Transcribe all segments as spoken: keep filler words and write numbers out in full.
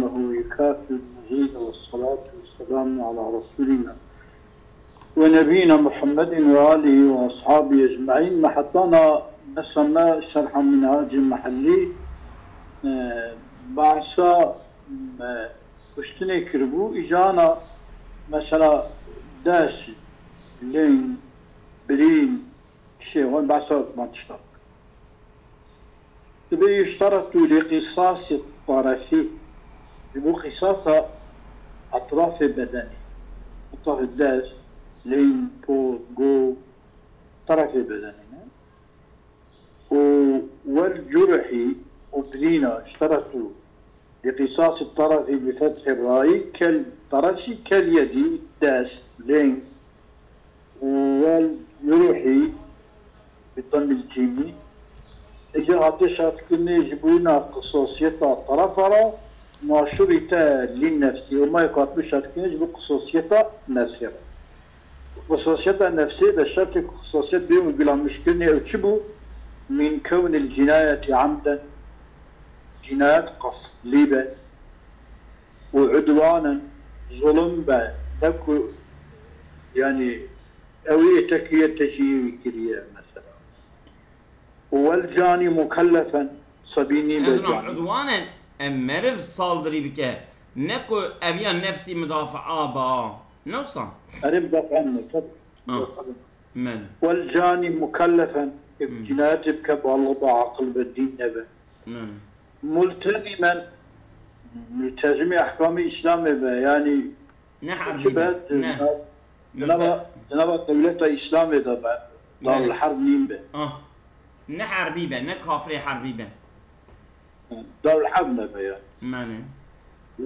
أنه يكافئ المزيد، والصلاة والسلام على رسولنا ونبينا محمد وآله وأصحابه أجمعين. Me hetana mesela me şerha Minhacê Mehellî, e, behsa, e, kuştinê kiribû, îjana mesela dest, ling, birîn, kişê wan behsa man tişta. Dibe يشترط لقصاص الطرف، ji bo qisasa etrafê bedenê, etrafê dest, ling, pot, go, terefê bedenê ne. Û والجرح û birîna, اشترطوا لقصاص الطرف بفتح الراء كالطرف كاليد، dest, ling, والجرح بضم الجيم. Îca hate şertkirinê ji bo wina qisasiyeta terefa re, ma şurite للنفس. Û ma yek hatibû şertkirinê ji bo qisasiyeta nefsê re. Qisasiyeta nefsê de şertê ku qisasiyet bê û gulamîşkirinê ew çi bû? من كون الجناية عمدا، cinayet qasdlî be, û عدوانا، zulm be, ne ku, yanî, ew ê te kiriye, te jî wî kiriye, mesela. والجاني مكلفا، sebî nîn be. Ezra, canî. Udwanen, em meriv saldırî bike. Ne ku eviya nefsî mudafaa ba. Ne wisa? Erê, mudafaa ne, tabii. Ah. Mudafaa ne. Men. والجاني مكلفا، Hmm. Cinayetê bike, balix be, aqil be, dîn nebe. Men. ملتزما، multezimê ehkamê Îslamê be, yanî Ne herbî çi be, be, ne. Di nava, di nava dewleta Îslamê de be, Belê. Darul Herb nîn be. Ah. Ne herbî be, ne kafirê herbî be. Darul Herb nebe ya. Mane.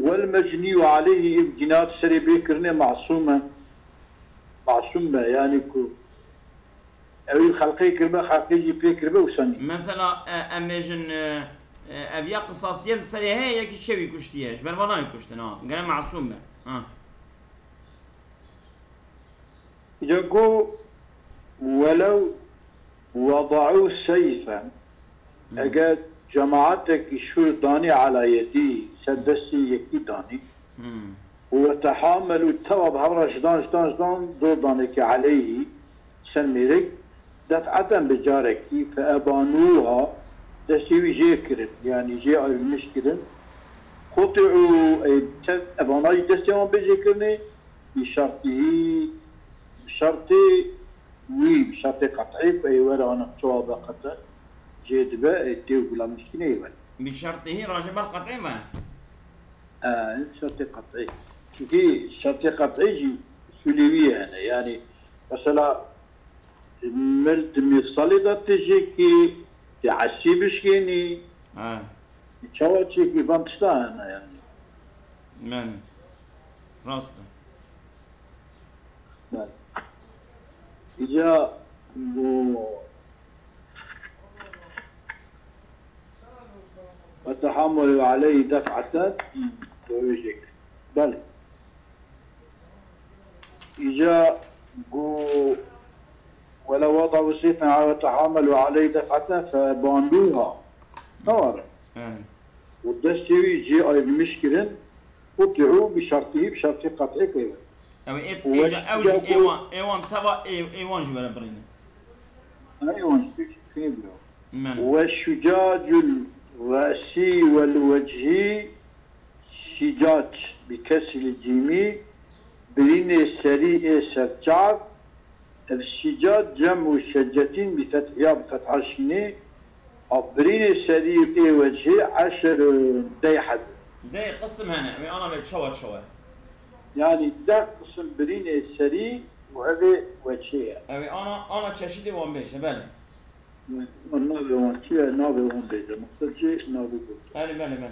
والمجني عليه، ev cinayet serê bê kirine masûm e. Masûm be, yanî ku ew xelqê kiribe, xelqê jî pê kiribe, wisa nî. Mesela, e, em bêjin, e, e, ev ya qisasiye li serê heye, yekî şewî kuştiye. Ji ber va nayê kuştin, ha. Gere masûm be. Ha. Îca got, ولو وضعوا سيفا، Hmm. Eger cemaatekî şûr danî على يدي، ser destê yekî danî, Hmm. وتحاملوا، tewa bi hev re ji dan, ji dan, ji dan, zor danekî عليه، ser mêrik، دفعة، bi carekî، فأبانوها، destê wî jê kirin, yanî jê ayrılmış kirin. قطعوا، ey tev, evana jî destê wan bê jê kirinê، بشرطه، bi şertê wî, bi şertê qet'î ku ê were ana çawa be qete jê dibe, ê tê û gulamîşkînê ê were. Bi şertihî raje ber qet'î me. E, şertê qet'î. Çunkî şertê qet'î jî usulê wî hene. Yanî, mesela, mir di mîfsalê de tê jê kî, tê esî bişkênî. Ha. Çawa çêkî van tişta hene yanî. Men. Rast e. Belê. Îca bu وتحاملوا عليه دفعة، bu wê jê kir. Belê. Îca got, ولو وضعوا سيفا وتحاملوا عليه دفعة فأبانوها. Ne were. He. Û destê wî jê ayrılmış kirin, قطعوا بشرطه، bi şertê qet'î pê ve. Ew ê, Û ê, ew jî ê wan, ê wan teva ê, ê wan jî were birîne. Ê wan jî pê kê bira. Men. وشجاج الرأس والوجه شجاج بكسر الجيم، birînê serî ê serçav, ev şîca cem'u şecetîn bi fethî ya bi fetha şînê, a birînê serî ê wecihê eşerun, deh heb. Deh qisim hene, wê ana ve çawa çawa? Yanî deh qisim birînê serî û evê wecihê ye. Ew ê ana, ana çeşidê wan bêje, belê. Navê wan çi ye? Navê wan bêje. Maqsed jî navê got. Belê, belê, belê.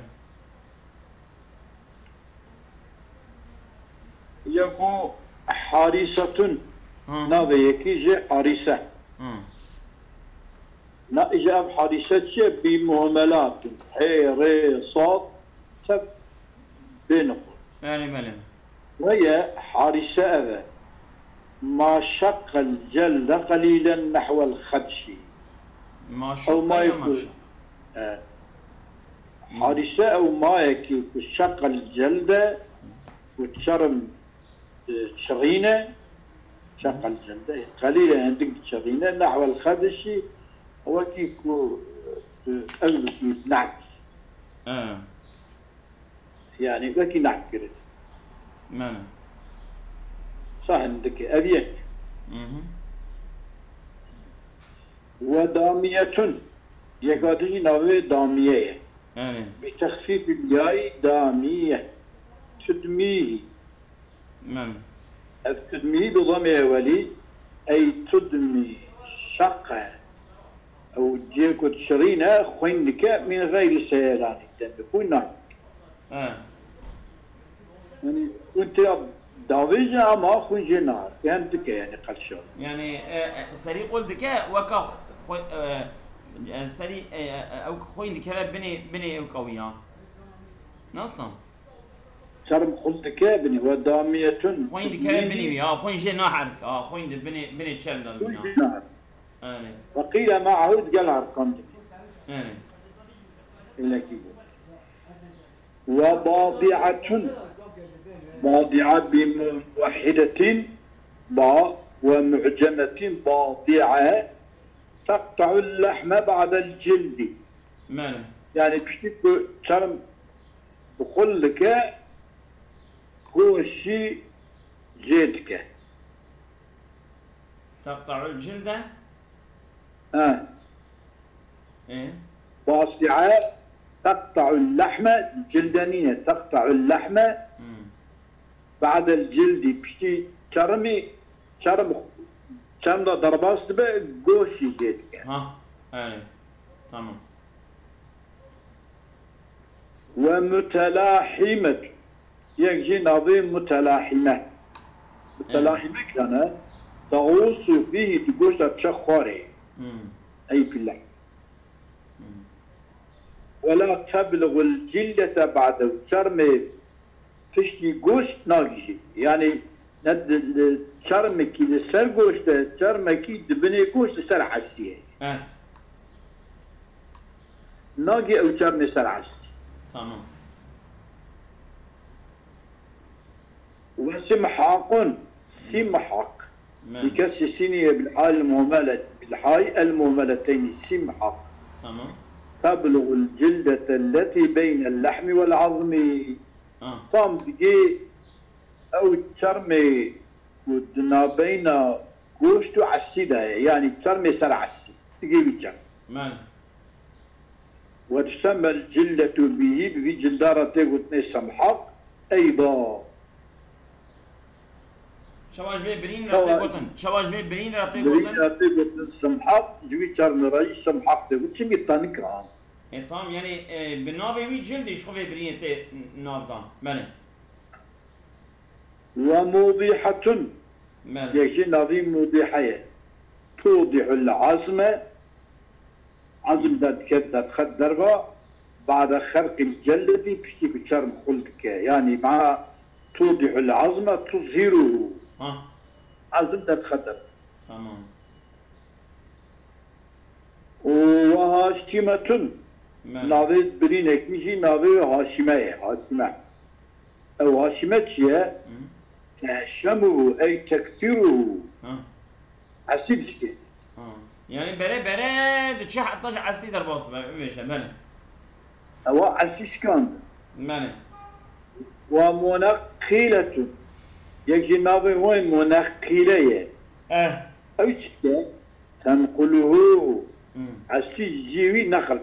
Yeko Harîsetun. Ha. Navê yekî jî Harîse. Ha. Na, îja ev Harîse çi ye? Bi muhmelatun. Hê, rê, sad, tev, bê niqur. Belê, belê. Weye Harîse ev e. ما شق الجلد قليلا نحو الخدش. Ma Ew şaqqa mayê ya ma ku, şaq. E, Harise ew mayekî ku şeqel celde û çerm, e, çirîne, şeqel celde, qelîle hindik çirîne, nehwel xedişî, wekî ku, e, ew dikî nehk. He. Yani wekî nehk kirin. Mene. Sa hindik e, ev yek. Hı hı. Ve damiyetun. Yeka din jî navê damiye ye. Yani. Bi texfîfil yayî damiye. Tudmî. Mene. Ev tudmî bi damê ewelî. Ey tudmî şaqe. Ew cihê ku dişirîne xwîn dike min xeyrî seyelanî. Te bi xwîn nayî. He. Yani xwîn tê davêje ama xwîn jê nahar. Hem dike yani qelşa. Yani, e, e, serî qul dike weka xwe-, e, e, serî, e, e, ew xwîn dikeve binê, binê ew qewiya. Nasıl? Çerm qul dike binê ve damiyetun. Xwîn dikeve binê wî, ha, xwîn jê naherik, ha, xwîn di binê, binê çerm de. Xwîn jê naherik. Yani. Ve qîle ma'ahu digel herqandin. Yani. Êlekî bû. Ve badi'etun. Badi'a bi muwahhidetin ba ve mu'cemetin badi'a teqta'ul lehme ba'del cildi. Mene. Yani piştî ku çerm bi qul dike, goşî jê dike. Teqta'ul cilde. He. E? Basi'e teqta'ul lehme, cilde nîne, teqta'ul lehme. Hmm. Ba'del cildi, piştî çermî, çerm, çerm da derbas dibe, goşî jê dike. Ha, yani. Tamam. Ve mutelahimet. Yek jî navê mutelahime. Mutelahime kî ne? Tağusu fîhî di goşta çe xwarê. Hmm. Ey fillah. Hmm. Ve la tebluğul cildete ba'dehu. Çermê piştî goşt nagihî. Yani ne di, di, çermekî li ser goşt e, çermekî di binê goşt li ser esî ye. He. Nagê ew çermê ser esî. Tamam. Ve simhaqun, simhaq. Mene. Bi kesri sînî ye bil hal muhmele, bil hay el muhmeleteynî, simhaq. Tamam. Tebluğul cildete lletî beynel lehmi vel azmi. Ha. Tam digê ew çermê ku di nabeyna goşt û esî de ye, yanî çermê ser esî, digê wî çerm. Mene. Ve tusemel cilletu bihî, bi vî cilda re tê gotinê semhaq, eyda. Çawa ji vê birîn re tê gotin? Çawa ji vê birîn re tê gotin? Birîn re tê gotin semhaq, ji vî çermê re jî semhaq tê gotin, çimkî tenik an. E, tamam, yani, e, bi navê wî cildê ji xwe vê birînê tê nav dan. Belê. Ve mudihetun. Belê. Yek jî navî mudihe ye. Tudihul azme. Azm derdiket, derdiket derva. Ba'de xerqil celledî, piştî ku çerm xul dike. Yani mana tudihul azme tuzhiruhu. Ha. Azm derdiket derva. Tamam. Û ve haşimetun. Mene. Navê birînekî jî navê wê haşime ye. Haşime. Ew haşime çi ye? Hı. Tehşemuhu ey teksiruhu. Ha. Esî dişkê. Ha. Yani bere bere diçe heta ji eslî derbas dibe, bibêje, belê. Ewa esî şikand. Belê. Ve muneqîletun. Yek jî navê wê muneqîle ye. Eh. Ew çi ye? Tenquluhu. Hmm. Esî ji wî neqil.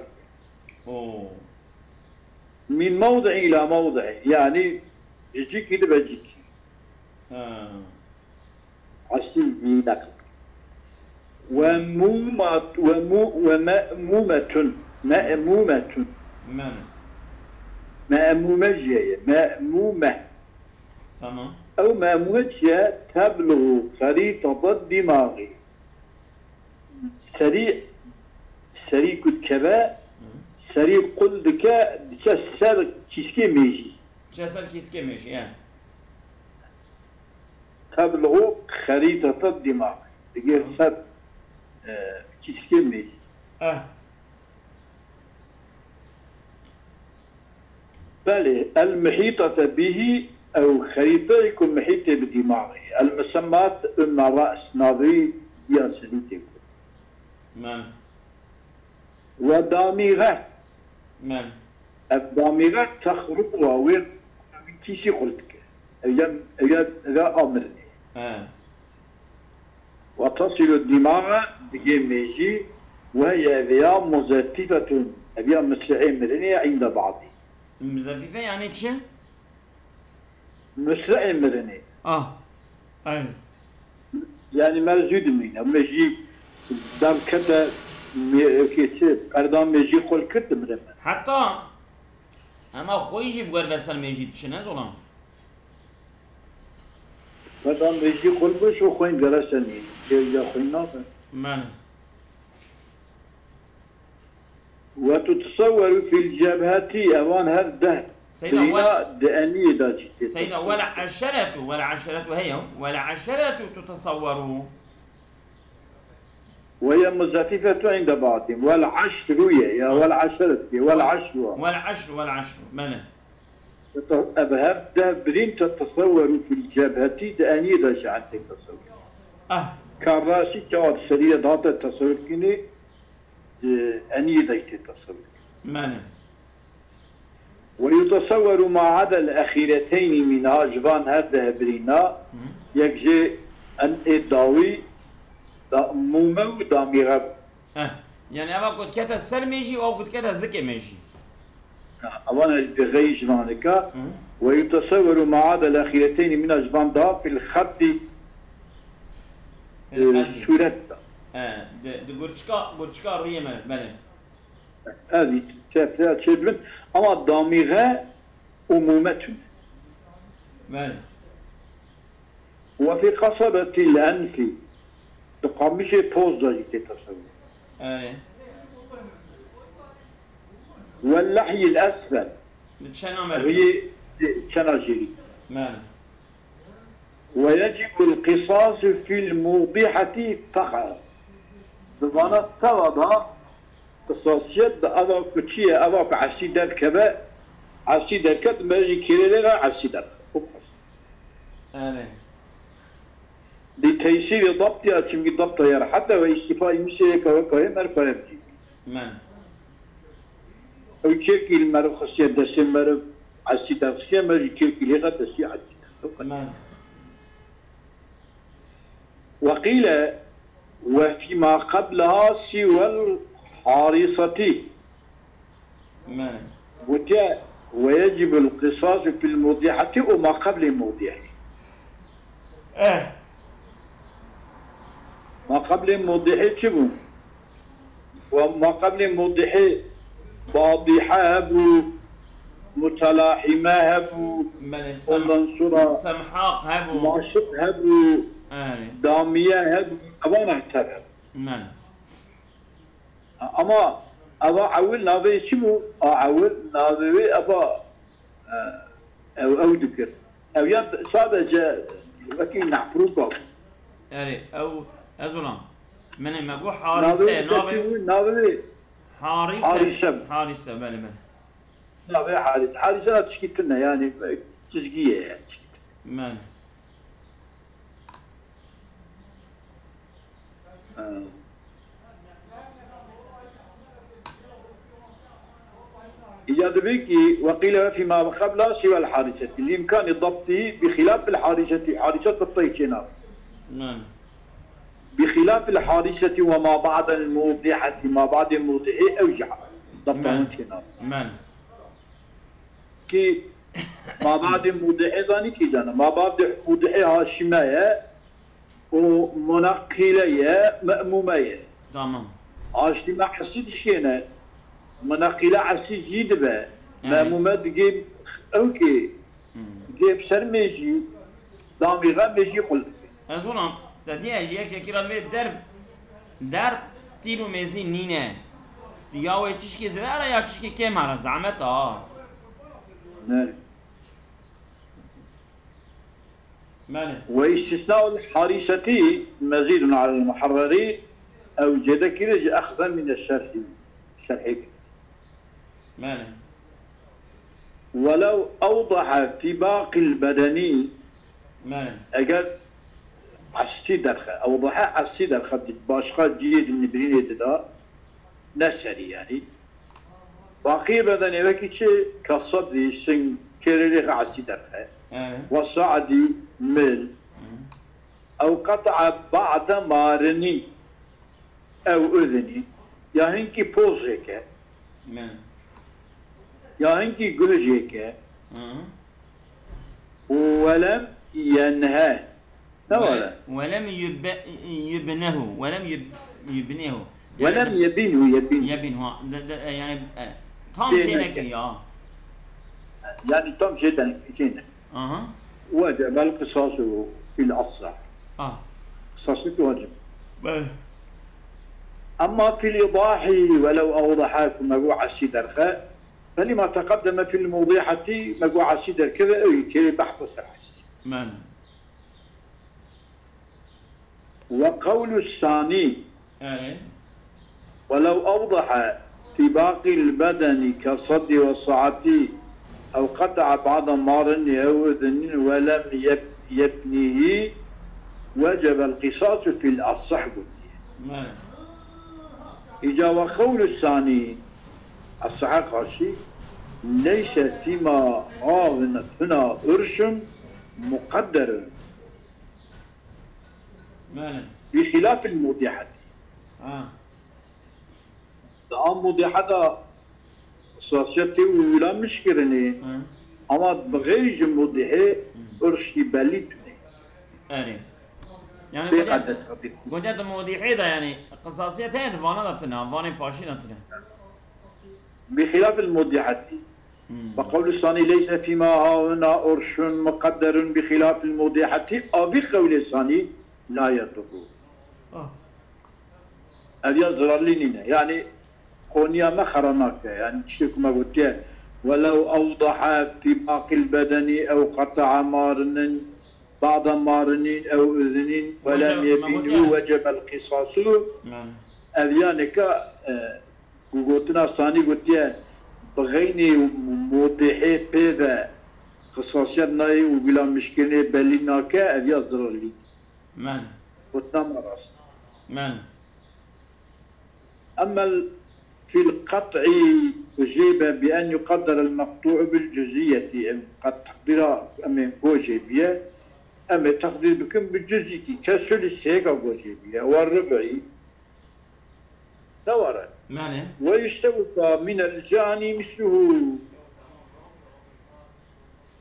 Oo. Min mewdi'î ila mewdi'î. Yani ji cîkî dibe cîkî. Ha. Esî ji wî neqil. Ve mumat, ve mu, ve me'mumetun. Me'mumetun. Mene. Me'mume jî ye. Me'mume. Tamam. Ew me'mume çi ye? Tebluğu xerîtata dimağî. Serî, serî ku dikeve, hı, serî qul dike, diçe ser kîskê mêjî. Diçe ser kîskê mêjî, he. Tebluğu xerîtata dimağî. Digê, hı, ser, e, kîskê mêjî. Eh. Belê, el-muhîtete bihî, ew xerîteyê ku muhîtê bi dîmaxê ye. El-musemmat Umma Ra's, navê ya serî tê got. Mem. We damîxe. Mem. Ev damîxe texrûwa wê kîsî xurt dike. Ev ya, ev ya, ev ya a mirinê. He. Ve tesilu dîmaxe digê mêjî we ye vêya muzefîfetun. Ev ya misri'ê mirinê ye, inde ba'dî. Muzefîfe yani çi? Misri'ê mirinê. Ah. Aynen. Yani me zû dimîne. Me jî derkete me-, kê çi, perda mêjî qul kir dimire me. Heta hema xwî jî bi wer ve ser mêjî diçin, ez olam. Perda mêjî qul bû, şo xwîn gerese nî. Kê ya xwîn nabe. Mem. Ve tutasawweru fil cebheti, evan her deh Seyda, bîna di eniyê de jî tê Seyda, tasawwur. Vel eşeretu, vel eşeretu heye, vel eşeretu tutasawweru. Ve ye muzefîfetu inde ba'dî. Vel eşru ye, ya vel eşeret ye, vel eşru. Vel eşru, vel eşru. Belê. Ev her deh birîn tutasawweru fil cebheti, di eniyê de jî tê tasawwur. Ah. Karraşî çawa di serî de hate tasawwur kinî, di eniyê de jî tê tasawwur. Belê. Ve yutasawweru ma adel exîreteynî mînha, ji van her deh birîna, Hı. yek jê en ê dawî, da, mûme û damîxe bû. Eh. Yani eva ku dikete ser mêjî û ew ku dikete zikê mêjî. Evan el bi xeyî ji van dika. Hı. Ve yutasawweru ma adel exîreteynî mînha, ji van da fil xettî, Fil e, xettî. sûret da. Eh, di, di gurçika, gurçika rûyê meriv, belê. Evî tefsira çêdibin. Ama damîxe û mûme tune. Belê. Ve fî qesebetil enfî. Di qamişê poz de jî tê tasawwur. Erê. Ve lehyil esfel. Di çena meriv. Riyê çena jêrî. Belê. Ve yecibul qisasu fil mudiheti feqat. Di vana teva da qisasiyet di eva ku çi ye, eva ku esî derkeve, esî derket, me jî kêrê lê re esî derket. Erê. Di teysîrê dabtiya, çimkî dabta ye rehet e ve îstîfayê misê yeke weka yê merfaya bicî. Men. Ew kêrkî li meriv xistiye, destê meriv esî derxistiye, me jî kêrkî lê xet esî esî derxistiye. Men. Ve qîle ve fîma qebleha sîwel harîsetî. Men. Gotiye ve yecibul qisasu fil mudiheti û ma qeblê mudihê. Eh. Ma qeblê mudihê çi bû? Ve ma qeblê mudihê badihe hebû, mutelahime hebû, Belê, sem-, ondan sonra semhaq hebû. maşiq hebû, Erê. damiye hebû, evan her tev hebû. Men. Ama eva ewil navê çi bû? A ewil navê wê eva, e, ew, ew dikir. Ev ya sadece wekî nehprûka bû. Erê, ew, ez olam. Menê me got Navê Harise, wê çi navê bû? Navê wê Harise. Harise. Harise, belê, belê. Navê Harise. Harise çikî tune, yani çizgiye yani. Men. Ha. Ya dibê ki weqîle ve fîma qebla siwel harîsetî. Lîmkanî dabtî bi xîlafil harîsetî. Harîset dabtayî çêna. Men. Bi xîlafil harîsetî ve ma ba'del mudiheti. Ma ba'dê mudihê ew jî dabta Men. hûn çêna. Men. Ki mabadê mudihê zanî kîjan e? Mabadê mudihê Haşime ye û Munaqîle ye, Me'mûme ye. Tamam. Haşime Esî dişkêne, Munaqîle Esî jî dibe, Yani. Me'mûme digê ew kê, Hmm. digê ser mêjî, damîxe mêjî qul dike. Ez olam, te diye ji yek yekî re vê derb, derb tîl û mêzîn nîne. Ya wê tişkî zêde re ya tişkî kêm here, zehmet a. Ne. Belê. Ve istisnaul harîsetî mezîdun alel muharrerî, ew cêdekî re ji exze mîne şerhî. Şerhê. Belê. Welew ewdaha fî baqîl bedenî, Me. eger esî derxe, ewdaha esî derxe di başqa cihê di nibirînê di da, ne serî yanî. Baqî bedenê wekî çi? Ka sedî, sing, kêrê lêxe esî derxe. Evet. Ve sa'dî, mil. Hı. Ew qeta'a ba'de marinî. Ew udinî. Ya hinkî pozêke. Me. Ya hinkî guhcêke. Hı. Û welem yenhe. Ne Wele-, were? Welem yubbe-, yubnehu. Welem yub-, yubnehu. Welem Yani yebinhu, yebin. Yebin, ha. De, de, e, yani, e, tam Şey şey ne ne ki ki? ya. Yani tam şey demek, şey ne? Aha. Wecebel kısasu fil asah. Ah. Kısaslık wacib. Be. Ama fil idahi welev awdaha ku me got esî derxe, felima teqaddeme fil mudihati me got esî derkeve, ew yekê behsa ser esî. Men. Ve qewlu sani. Evet. Welev awdaha fî baqîl bedeni ke seddi ve saati ew qeta'a ba'de marini ew udunîn ve lem yeb-, yebnîhî wecebel qîsasu fîl asah gotiye. Evet. Îca ve qewlu sani, asaha qarşî, leyse fîma havin huna urşun muqadderun. Bele. Bi xilafil mudihati. Ha. Di a mudihata xisasiyetê û wila mişkirinê, Hı. ama bi xeyr ji mudihê Hı. urşî belî tune. Erê. Yani Bê gotiye, qedet qedet. gotiye di mudihê de yani xisasiyet heye di vana de tune, vanê paşî de tune. Bi xilafil mudihati. Hmm. Ve qewlu sani leyse fîma hahuna urşun muqadderun bi xilafil mudihati, a vî qewlê sani la yedurru. Ah. Ev ya zirarlî nîne. Yani qoniya me xera nake. Yani tiştê ku me gotiye, welew awdaha fî baqîl bedeni ew qeta'a marinin, ba'da marinin ew udunîn, Wece-, welem me yebînhu gotiye. wecebel qîsasu. Yani. Ev ya nika, e, Ku gotina Sanî gotiye, bi xeynî mudihê pê ve xisasiyet nayê û bila mişkirinê belî nake, ev ya zirarlî. Men. Gotina me rast. Men. Emel fîl qet'î ku jê be bi en yuqadder el meqtu'u bil cuziyetî, em qet teqdîra em ê go jê biye, em ê teqdîr bikin bi cuzîkî, ke sulus hêka go jê biye, we rib'î, Ne were? Mane. Ve yustewfa minel cani misluhu.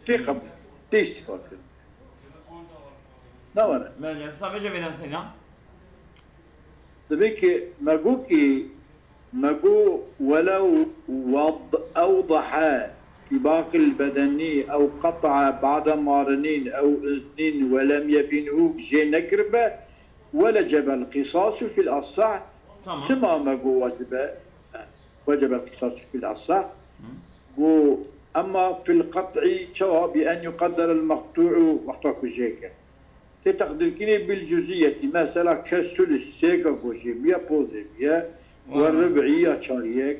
Tê qebûl, tê îstîfa kirin. Ne were? Mane. Sa veje vêdan seyna. Dibê ki me got ki, me got welew wad-, ewdaha fî baqil bedenî ew qeta'a ba'de marinîn ew iznîn welem yebînhu jê nekiribe, Welecebel qîsasu fil asah. Tamam. Çima me got wecibe? Wecebel qîsasu fil asah. Hı. Got, emma fil qet'î çawa bi en yuqadderel meqtu'u wexta ku jê ke. Tê teqdîrkirinê bil cuziyetî. Mesela ke sulus sêka ku jê biye, pozê biye. Ve Aha. rib'î ya çariyek.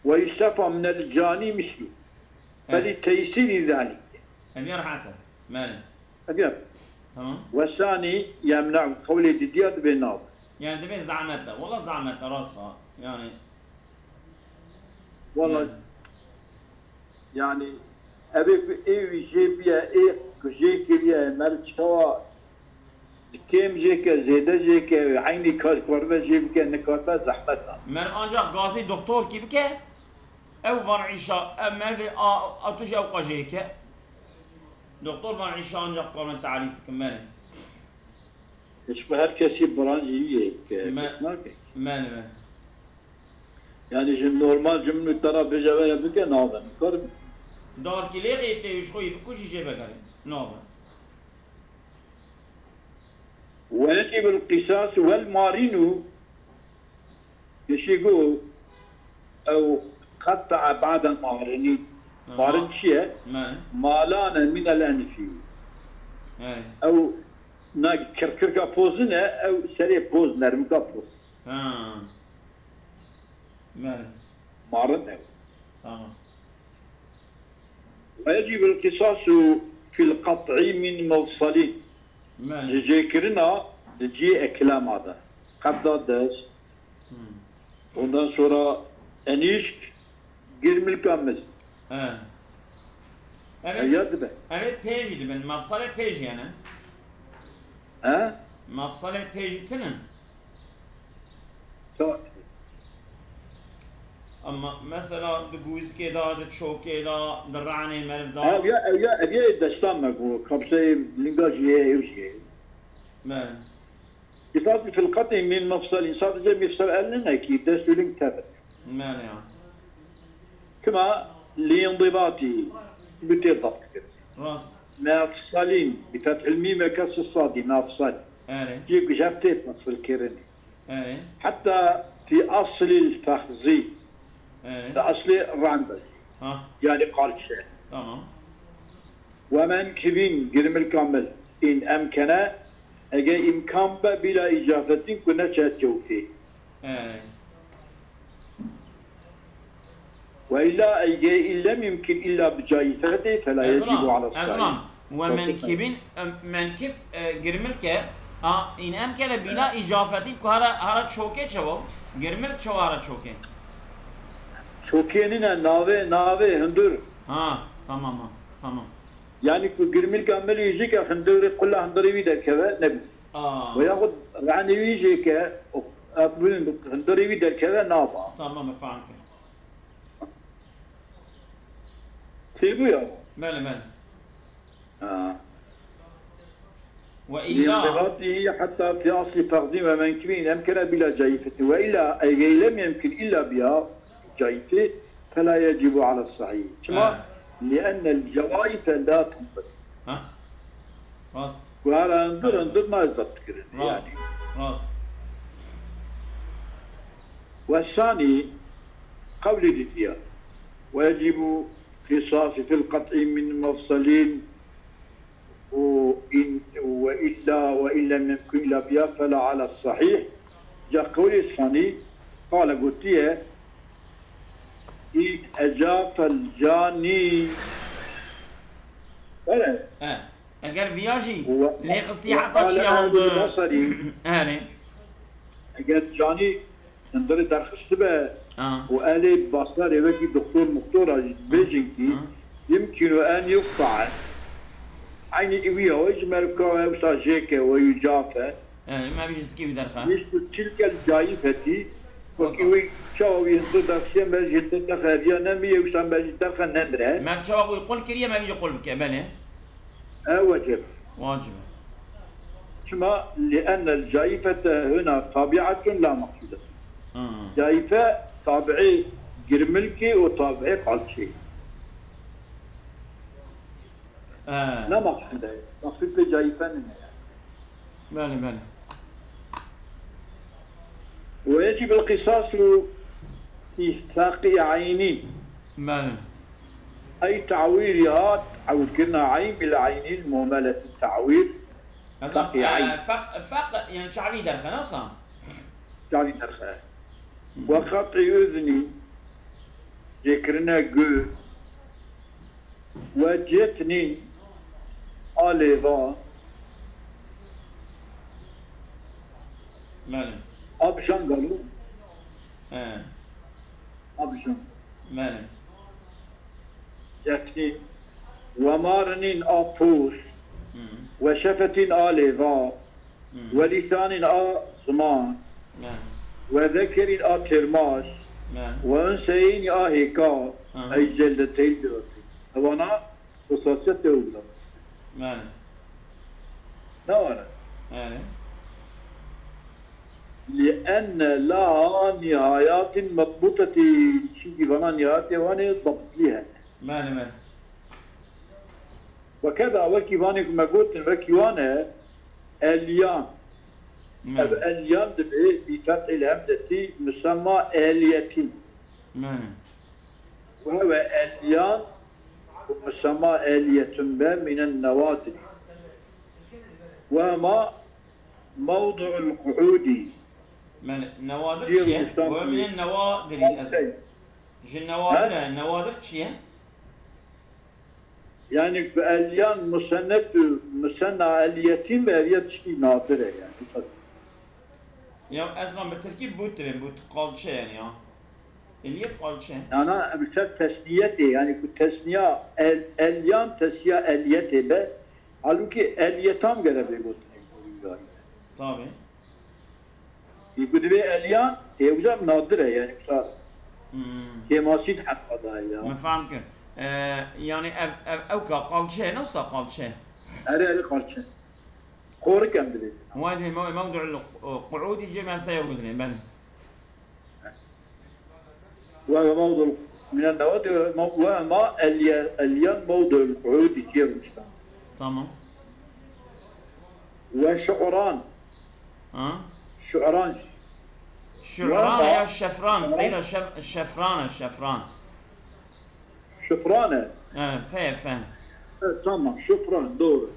Ve yustefa minel cani mislu. Evet. Felî teysîrî zalike. Ev ya rehat e. Mele. Ev ya. Tamam. Ve sani yemne'u, qewlê didiya dibê nav. Yani dibê zahmet de. Wala zahmet de, rast ha. Yani. Wala. Yani. Yani, ev ê ku ê wî jê biye, ê ku jê kiriye, mer çawa kêm jê ke, zêde jê ke, eynî kar karbe jê bike, nikaribe, zehmet a. Mer ancak gazî doktor kî bike, ew van îşa, ev mervê a, a tu jî ew qajê ke. Doktor van îşa ancak karin tarîf bikin, mele. Hiç bu her kesî branjî yê ke, Me-, kes nake. Mele, mele. Yani ji normal cumlû te ra bêje veya bike, nabe. Kar Darkî lêxê tê ji xwe yî bikujî jê vegerî. Nabe. Wecibul qisas wel marînu. Kişî got, ew qeta'a ba'de marinî. Aha. Marin çi ye? Me. Malane minel enfî. He. Ew na kirkirka pozin e, ew serê poz, nermika poz. Ha. Me. Marin ew. Tamam. ويجب القصاص في القطع من مفصل. Belê. Ji jêkirina di cihê ekilama de. Qebda dest. Hmm. Ondan sonra enîşk, girmilka mil. He. Evet. Ev ya dibe. Evet, pêjî dibin. Mafsalê pêjî yani. He? Mafsalê pêjî tinin. Tamam. Ama mesela di gûzikê de, di çokê de, di ranê meriv de. Ev ya, ev ya, ev ya destan me ku kapsayê linga jî ye, ew jî ye. Belê. Qisasî fil qet'î min mefselîn, sadece mefsel el neke, dest û ling tevir. Belê ya. Tima li îndibatî bi tê zabt kir. Rast. Mefselîn, bi fethil mîm ve kesr sadî, mefsel. Erê. Yek ji hev tê fesil kirin. Erê. Heta fi aslil fexzî. Erê. Di aslê randa. Ha. Yani qalçe. Tamam. Ve menkibîn, girmilka mil, in emkene, ege îmkan be, bîla îcafetîn ku neçe cewfê. Erê. Ve illa ege in lem yumkin illa bi caîfetê fela yecibu ala sahî. Erzulam, erzulam. Ve menkibîn, em, menkib, e, girmilke, a, in emkene bîla îcafetîn ku hara, hara çokê çewo? Girmilk çewo hara çokê? Çokê nîne, navê, navê, hundur. Ha, tamam, ha, tamam. Yani ku girmilka milî jî ke hundirê, qula hundirê wî derkeve, nebû. Aa. Veyaxud ranê wî jê ke, o, e, hundirê wî derkeve, naba. Tamam, me fam kir. Têbû ya? Belê, belê. Ha. Ve illa. Lîndibatî heta fi aslî fexzîn ve menkibîn emkene bîla caîfetî. Ve illa, ey lem yemkin illa biya caîfî, fela yecibu ala sahî. Çima? Ha. Liennel cevaife la tunbat. Ha? Rast. Ku hara hundir, hundir nayê zabt kirin. Rast. Yani. Rast. Ve sanî, qewlê dîtiya. Ve yecibu qisasî fil qet'î min mefselîn. وإن، وإلا، وإن لم يمكن إلا بها فلا على الصحيح. Ca qewlê sanî, qale gotiye, in ecafel canî. Belê. He. Eger viya jî lê xistiye heta çiya hundir. Erê. Eger canî hundirê derxistibe û elê basarê wekî doktor muxtora jî dibêjin kî yimkîno en yuqtae. Eynî wî ya wê ji merivka we wisa jêke we yû cafe. Yani, me vî ji zikê wî derxe. Wîst û çil kel cayîfetî, wekî wî çawa wî hundir derxistiye, me jî hundir derxe, ev ya nemîye, wisa me jî derxe nemire. Me çawa wî qul kiriye, me vî jî qul bike, belê. E, wecib. Wacib e. Çima? Liennel caîfete huna tabiatun la maqsudetun. Hmm. Caîfe tabiê girmilkê û tabiê qalçê. He. Ne maqsud e. Maqsud pê caîfe nîne yani. Belê, belê. Ve yecibul qisasu fi faqî eynî. Belê. Ey ta'wîr ya, ta'wîrkirina eyn bil eynî, mumeleti ta'wîr. Faqî eyn. Faq, faq, yani çavî derxe, ne wisa? Çavî derxe. Ve qet'î uznî, jêkirine gu. Ve cetnî, a lêva. Belê. Abjan galo. He. Abjan. Belê. Cetnî. Ve marnîn a post. Hı. Ve şefetîn a lêva. Hmm. Ve lîsanîn a ziman. Yani. Ve zekerîn a têrmaş. Yani. Ve unseyîn a hêka. Aha. Ey celdeteyî diwekî. Evana xusasiyet tê û bila. Yani. Ne var? Yani. Lienne la nihayatin mebûtetî. Çünkü vana nihayetê wan ê dabtlî hene. Yani, yani. Wekeda wekî vanê ku me gotin, wekî wan e, elyan. Hmm. Ev elyan dibe bi fethil hemzetî musemma ehliyetîn. Hmm. Ve hewe elyan ku musemma ehliyetun be mînen newadir. Ve hema mewdu'ul qu'udî. Yani newadir çi ye? Ve mînen newadirî. Ji newadir e, newadir çi ye? Yani ku elyan musennet û musenna eliyetî ve ev ya tiştî nadir e yani. Ya ez lan bi tirkî but dibêm, but qalçe yani ya. Eliyet qalçe. Yana ev ser tesniyetê yani ku tesniya el, elyan tesniya eliyetê be. Halbuki eliyetan gere bê gotinê. Tabii. Yê ku divê eliyan, ê wisa nadir e, yani wisa kêmasî di heqa da ya. Min fehm kir. E, yani ev, ev, ew ka qalçe, ne wisa qalçe? Erê, erê, qalçe. Qorik em dibêjin. Wayde me, me, me, me, quudi cê me, em seyr gudine, ben. وهو موضع من المواد، وهما اليان موضع القعود. Tamam. وشعران. Ha? Şu'ran. Şu'ran ya şefran. Seyda şef, şefran e, şefran. Şifran e. He, fe, fe. Evet, tamam, şifran, doğru.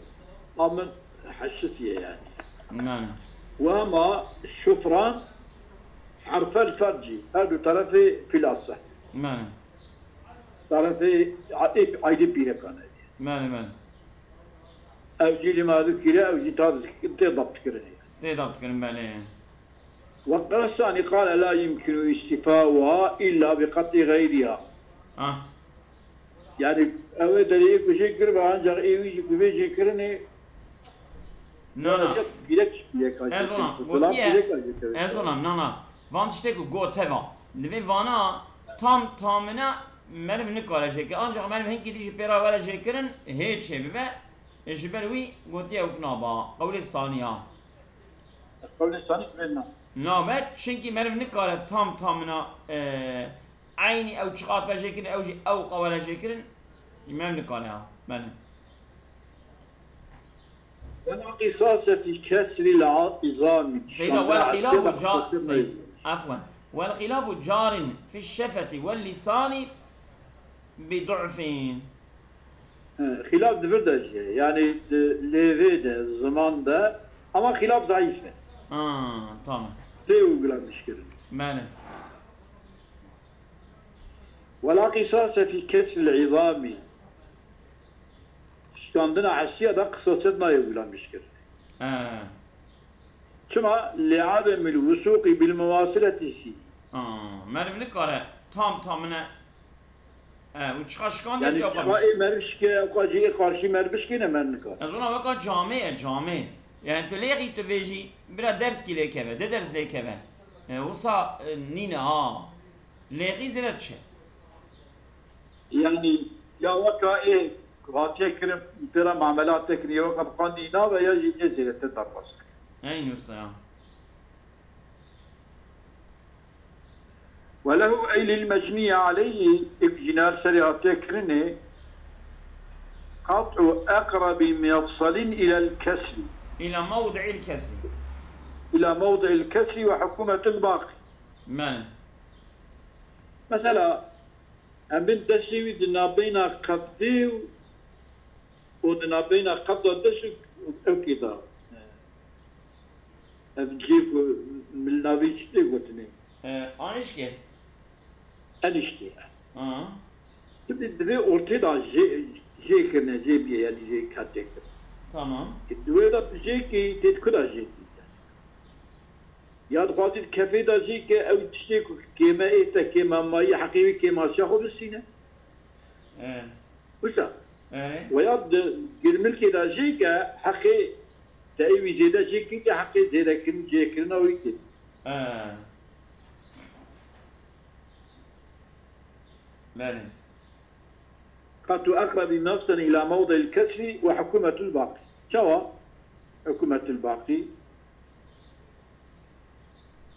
Ama heşifiye yani. Mane. Ve ama şifran harfel ferci. Her du tarafê filasa. Mane. Tarafê ayrı pîrekan e. Mane, mane. Ev jî li me dikire, ev jî tabi tê dapt kirinê. Tê dapt kirin, belê. Wek Resanî qale la yumkinu îstîfauha îlla bi qet'î xeyriha. Ah. Yani ew ê derê yê ku jê kiribe ancak ê wî jî ku vê jê kirinê. Na na. Ancak pîrek pîreka jê kirin. Ez ona gotiye. Ez ona na na. Van tiştê ku gote va. Divê vana tam tamine meriv nikare jê kir. Ancak meriv hinkî dî jî pê re were jê kirin hê çê bibe. Ê ji ber wî gotiye wek naba. Qewlê saniya. Qewlê sanî divê na. Nabe, çinkî meriv nikare tam tamina, e, eynî ew çiqat be jêkirin, ew jî ew qawere jêkirin, meriv nikare ha. Bene. ولا قصاص في كسر العظام. Seyda, wel xilafu car, afwen. Wel xilafu carin fi şefeti wel lisani bi du'fin. Xîlaf di vir de jî ye. Yanî di lêvê de, ziman de, ama xîlaf zayîf e. Ha, tamam. Tê û gulamîşkirin. Belê. Wela qîsase fî kesril îzamî. Şikandina hesiya de qisaset nayê gulamîşkirin. He. Çima? Li ademil wusûqî bil muwasileti sî. Ha, meriv nikare tam tamine E, û çiqa şikandê yanî, tu çiqa ê meriv şike, ew ka jî ê qarşî meriv bişkêne meriv nikare. Ez ona weka camê ye, camê. Yani tu lêxî tu vêjî, bira derskî lê keve, di ders lê keve. E, wisa, e, nîne ha. Lêxî zêde diçe. Yani, ya weka ê hatiye kirin, pêra mamela te kirin, ya weka bi qandî nabe, ya jî nê zêdetir derbas kir. Eyn wisa ya. وله أي للمجني عليه, ê ku jî li ser serê hatiye kirinê, قطع أقرب مفصل إلى الكسر. إلى موضع الكسر. إلى موضع الكسر وحكومة الباقي. Belê. Mesela, em bên destê wî di nabeyna qebdê û û di navbeyna qebda dest û ewkê de, e, ev cihê ku li navê çi tê gotinê? E, anişkê. Eniştê. Aha. Şimdi divê ortê de jê, jê kirine, jê bîye, yani jê katê kirine. Tamam. E, di wê de tu jê kî, tê di ku de jê kî? Ya dixwazî di kefê de jê ke ew tiştê ku kême ê te, kêma mayî, heqê wî kêmasiya xwe bistîne. E. Wisa. E. Weya di girmilkê de jê ke heqê te ê wî zêde jê kî ke heqê zêdekirin, jêkirina wî kê. E. Belê. قطع أقرب مفصل إلى موضع الكسر وحكومة الباقي. Çawa? حكومة الباقي.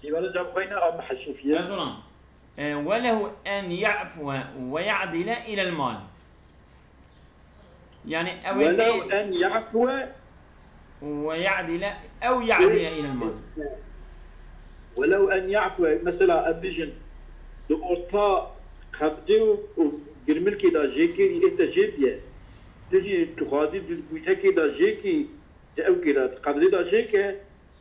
Îbare cem xwe ne am hesûfiye. Ez ona. E, وله أن يعفو ويعدل إلى المال. Yani ew ê ولو أن يعفو. ويعدل أو يعدل إلى المال. ولو أن يعفو, mesela em bijin di orta qebdê û, û girmilkê de jê kê, ê te jê biye. Tu jî tu xwazî di gûtekê de jê kî, di ewkê de, di qebdê de jê ke,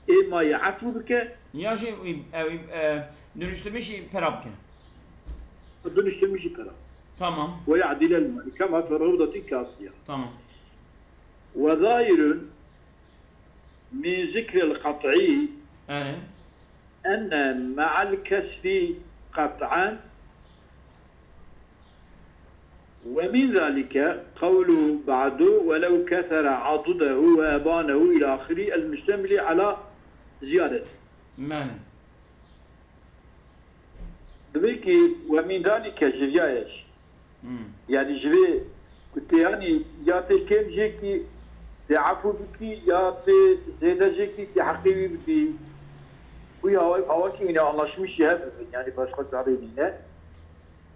ê mayî efû bike. Ya jî wî, e, wî, e, dönüştürmüşî pera bike. Dönüştürmüşî pera. Tamam. ويعدل الماء كما في الروضة الكاسية. Tamam. وظاهر من ذكر القطع Erê. أن مع الكسر قطعا، ومن ذلك قوله بعد ولو كثر عضده وأبانه إلى آخره المشتمل على زيادته. Belê. Divê ki ومن ذلك ji viya ye jî. Hmm. Yani ji vê ku tê, yani ya tê kêm jê kî tê efû bikî, ya tê zêde jê kî tê heqê wî bidî. Bu ya awa ki yine anlaşmış ya hep, yani başka çare nîne.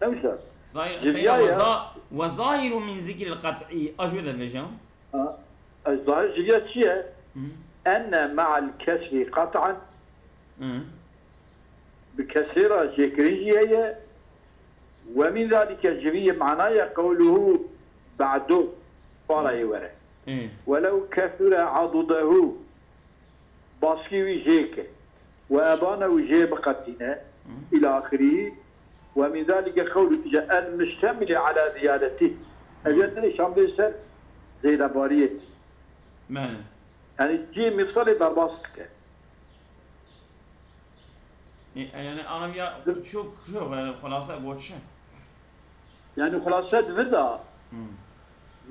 Ne wisa? Zahir, Ji Seyda, viya ve ya. za-, ve zahiru min zikril qat'i. A ji wê de vêjam. Ha, e, zahir ji viya çi ye? Hı. Enne ma'al kesri qat'an. Hı. Bi kesrê re jêkirin jî heye. Ve min zalike ji vî mana ye qewluhu ba'du. Para yê were. Hı. Welew kesure adudehu. Baskî wî jê ke. Ve ebane wî jê biqetîne. Hı. Îla axirî. Ve min zalike qewlu tije el müştemili ala ziyadetî. Ev ya tenê şamlê ser zêdebariyê. Belê. Yani cî mifsalê derbas dike. E, e, yani anam ya Dı- çok yok yani xulasa goçe. Yani xulase di vir de Hmm.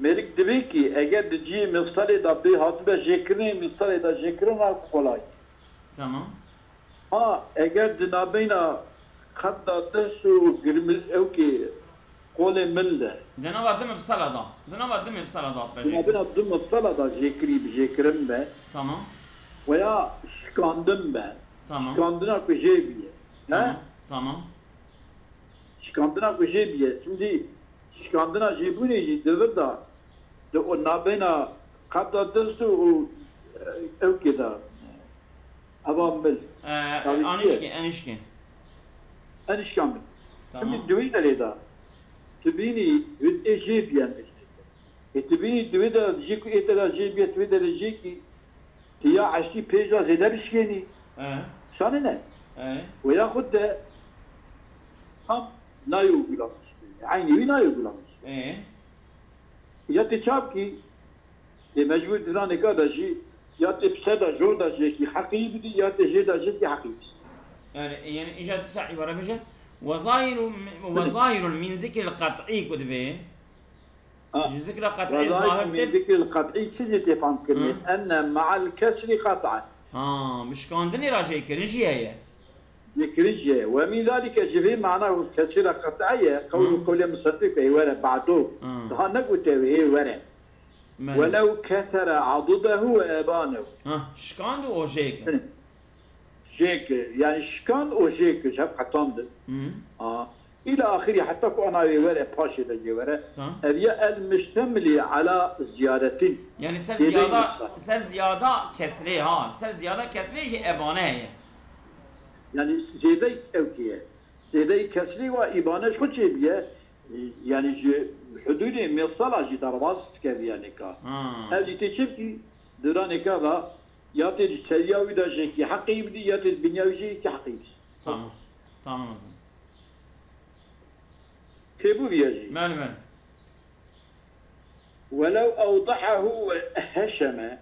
mêrik divê ki eger di cî mifsalê de bê hatibe jêkirinê, mifsalê de jêkirina kolay. Tamam. Ha, eger di nabeyna qebda dest û girmil ew ki qolê mil de. Di nava du mifsala da. Di nava du mifsala da Di pejê. nabeyna du mifsala da jêkirî bi jêkirin be. Tamam. Veya şikandin be. Tamam. Şikandina ku jê biye. He? Tamam. Tamam. Şikandina ku jê biye. Şimdi şikandina jêbûnê jî di vir de, di o nabeyna qebda dest û, û, e, ew kê de, eva mil. E, Tabii ki. Enişke, enişke. Enişkan bin. Tamam. Şimdi duwî de lê de. Tu bînî hûn ê jê biyen. E, tu bînî duwî de jê ku ê te de jê biye, tu vê de jê ki Ti ya eştî pêja zêde bişkênî. E. Şanê ne? E. Û ya xwe de tam nayê û gulamîş bê. Eynî wî nayê û gulamîş bê. E. Ya tê çap kî, tê mecbûr diranê ka da jî, ya tê pise da jor da jêkî heqî bidî, ya tê jê da jêkî heqî bidî. Yani, yani, îca disa îbare bije. Ve zahirun, ve zahirun min zikril qat'î ku divê. Ha. Ji zikra qet'î Ve zahir zahirtir. Min zikril qet'î çi jî tê fam kirinê? Hı. Enne ma'al kesri qet'an. Ha, bi şikandinê re jêkirin jî heye. Jêkirin jî heye. Ve min zalike ji vê mana û kesrî re qet'e ye. Qewlu Hı. qewlê musennif ê were ba'du. Hı. Daha negote wê ê were. Belê. Welew kesere adudehu ve ebanehu. Ha, şikand û o jêkir. Hı. Jêkir, yani şikan û jêkir, ji hev qetandin. Hı. A, îla axirî heta ku ana wê were, paşê de jê were. Tamam. Ev ya el müştemili ala ziyadetin. Yani ser Zêde ziyada, insan. Ser ziyada kesrê ha. Ser ziyada kesrê jî ebane heye. Yani zêde ew ki ye. Zêde kesrê wa îbane ji xwe çêbiye. Yani ji hududê mîsala jî derbas dike yani ka. Ha. Ev jî tê çi bikî? Diranê ka da Ya tê di seriya wî de jêkî heqê wî bidî, ya tê di binya wî jêkî heqê wî bidî. Tamam. Tamam o zaman. Têbû viya jî. Belê, belê. Welew ewdahehu ve heşeme.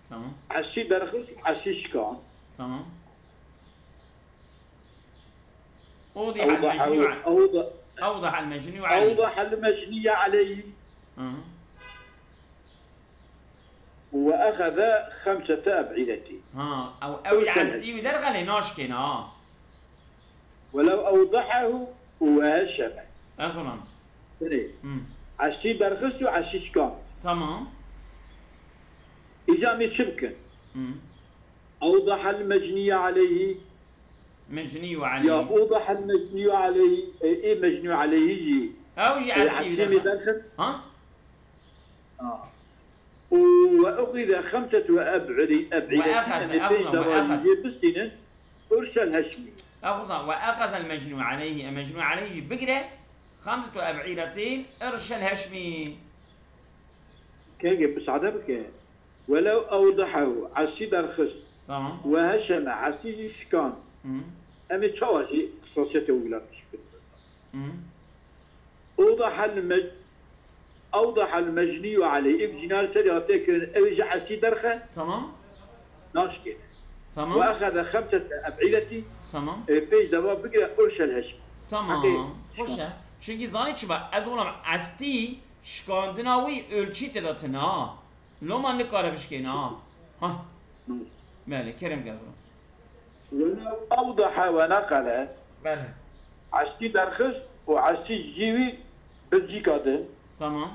Tamam. Esî derxist û esî şikan. Tamam. Ewdaha el-mecnû a-, ewda-, ewdaha el-mecnû aleyh. Ewdaha el-mecnû aleyh. Hı. Ve exeze xemsete eb'îretî. Ha, ew, ew Ew şenek. Esî wî derxelê naşkêne ha. Welew ewdahehu ve heşeme. Ez ulan. Binê. Hı. Esî derxist û esî şikan. Tamam. Îca em ê çi bikin? Hı. Ewdaha el-mecnû aleyh. Mecnî Ya aleyh. Ewdaha el-mecnû aleyh, e, ê mecnû aleyh jî. Ew jî E, esî esî derxist. Ha? Ha. Û ve uxize xemset ve eb'î-, eb'îretî, Ve exeze, em ê pênc efulan, ve dewarî exeze. Jê bistînin, urşel heşmî. Efulan, ve exeze el-mecnû aleyh, e mecnû aleyh jî bigire, xemset ve eb'îretîn, urşel heşmî. Kengê, misade bike. Welew ewdahehu, esî derxist. Tamam. Ve heşeme, esî jî şikan. Hı. Em ê çawa jî qisasiyetê wila pêş bikin? Hı. Ewdahel mec-, ewdahel mecnîyu aleyh. Ev cînar serî hatiye kirin. Ew ê ji esî derxe. Tamam. Naşkê. Tamam. Ve exede xemsete eb'îretî. Tamam. E, pênc deva bigire urşel heşm. Tamam. Heqê Xweş e. Çünkü zanî çi be? Ez olam estî şikandina wî ölçî tê de tine ha. Loma nikare bişkêne ha. Ha. Belê, kerem ke. Welew awdaha ve neqale. Belê. Esî derxist û esî ji cî wî bi cîka din. Tamam.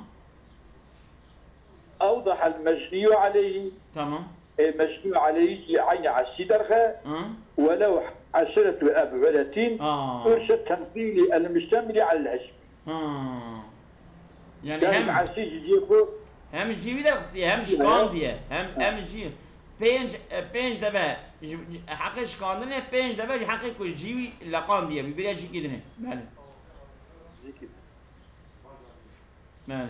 Awdahel mecnîyu aleyhî. Tamam. E, mecnî aleyhî jî eynî esî derxe. Hı. Welew eşretu eb'îretîn. Aa. Urşe temsîlî el müştemilî alel heşm. Ha. Yani hem esî ji cî xwe hem ji cî wî derxistiye, hem şikandiye, hem, hem jî pênc, e, pênc deve ji, ji, heqê şikandinê, pênc deve ji heqê ku ji cî wî leqandiye, bi bîrê cîkî dinê. Belê. Belê.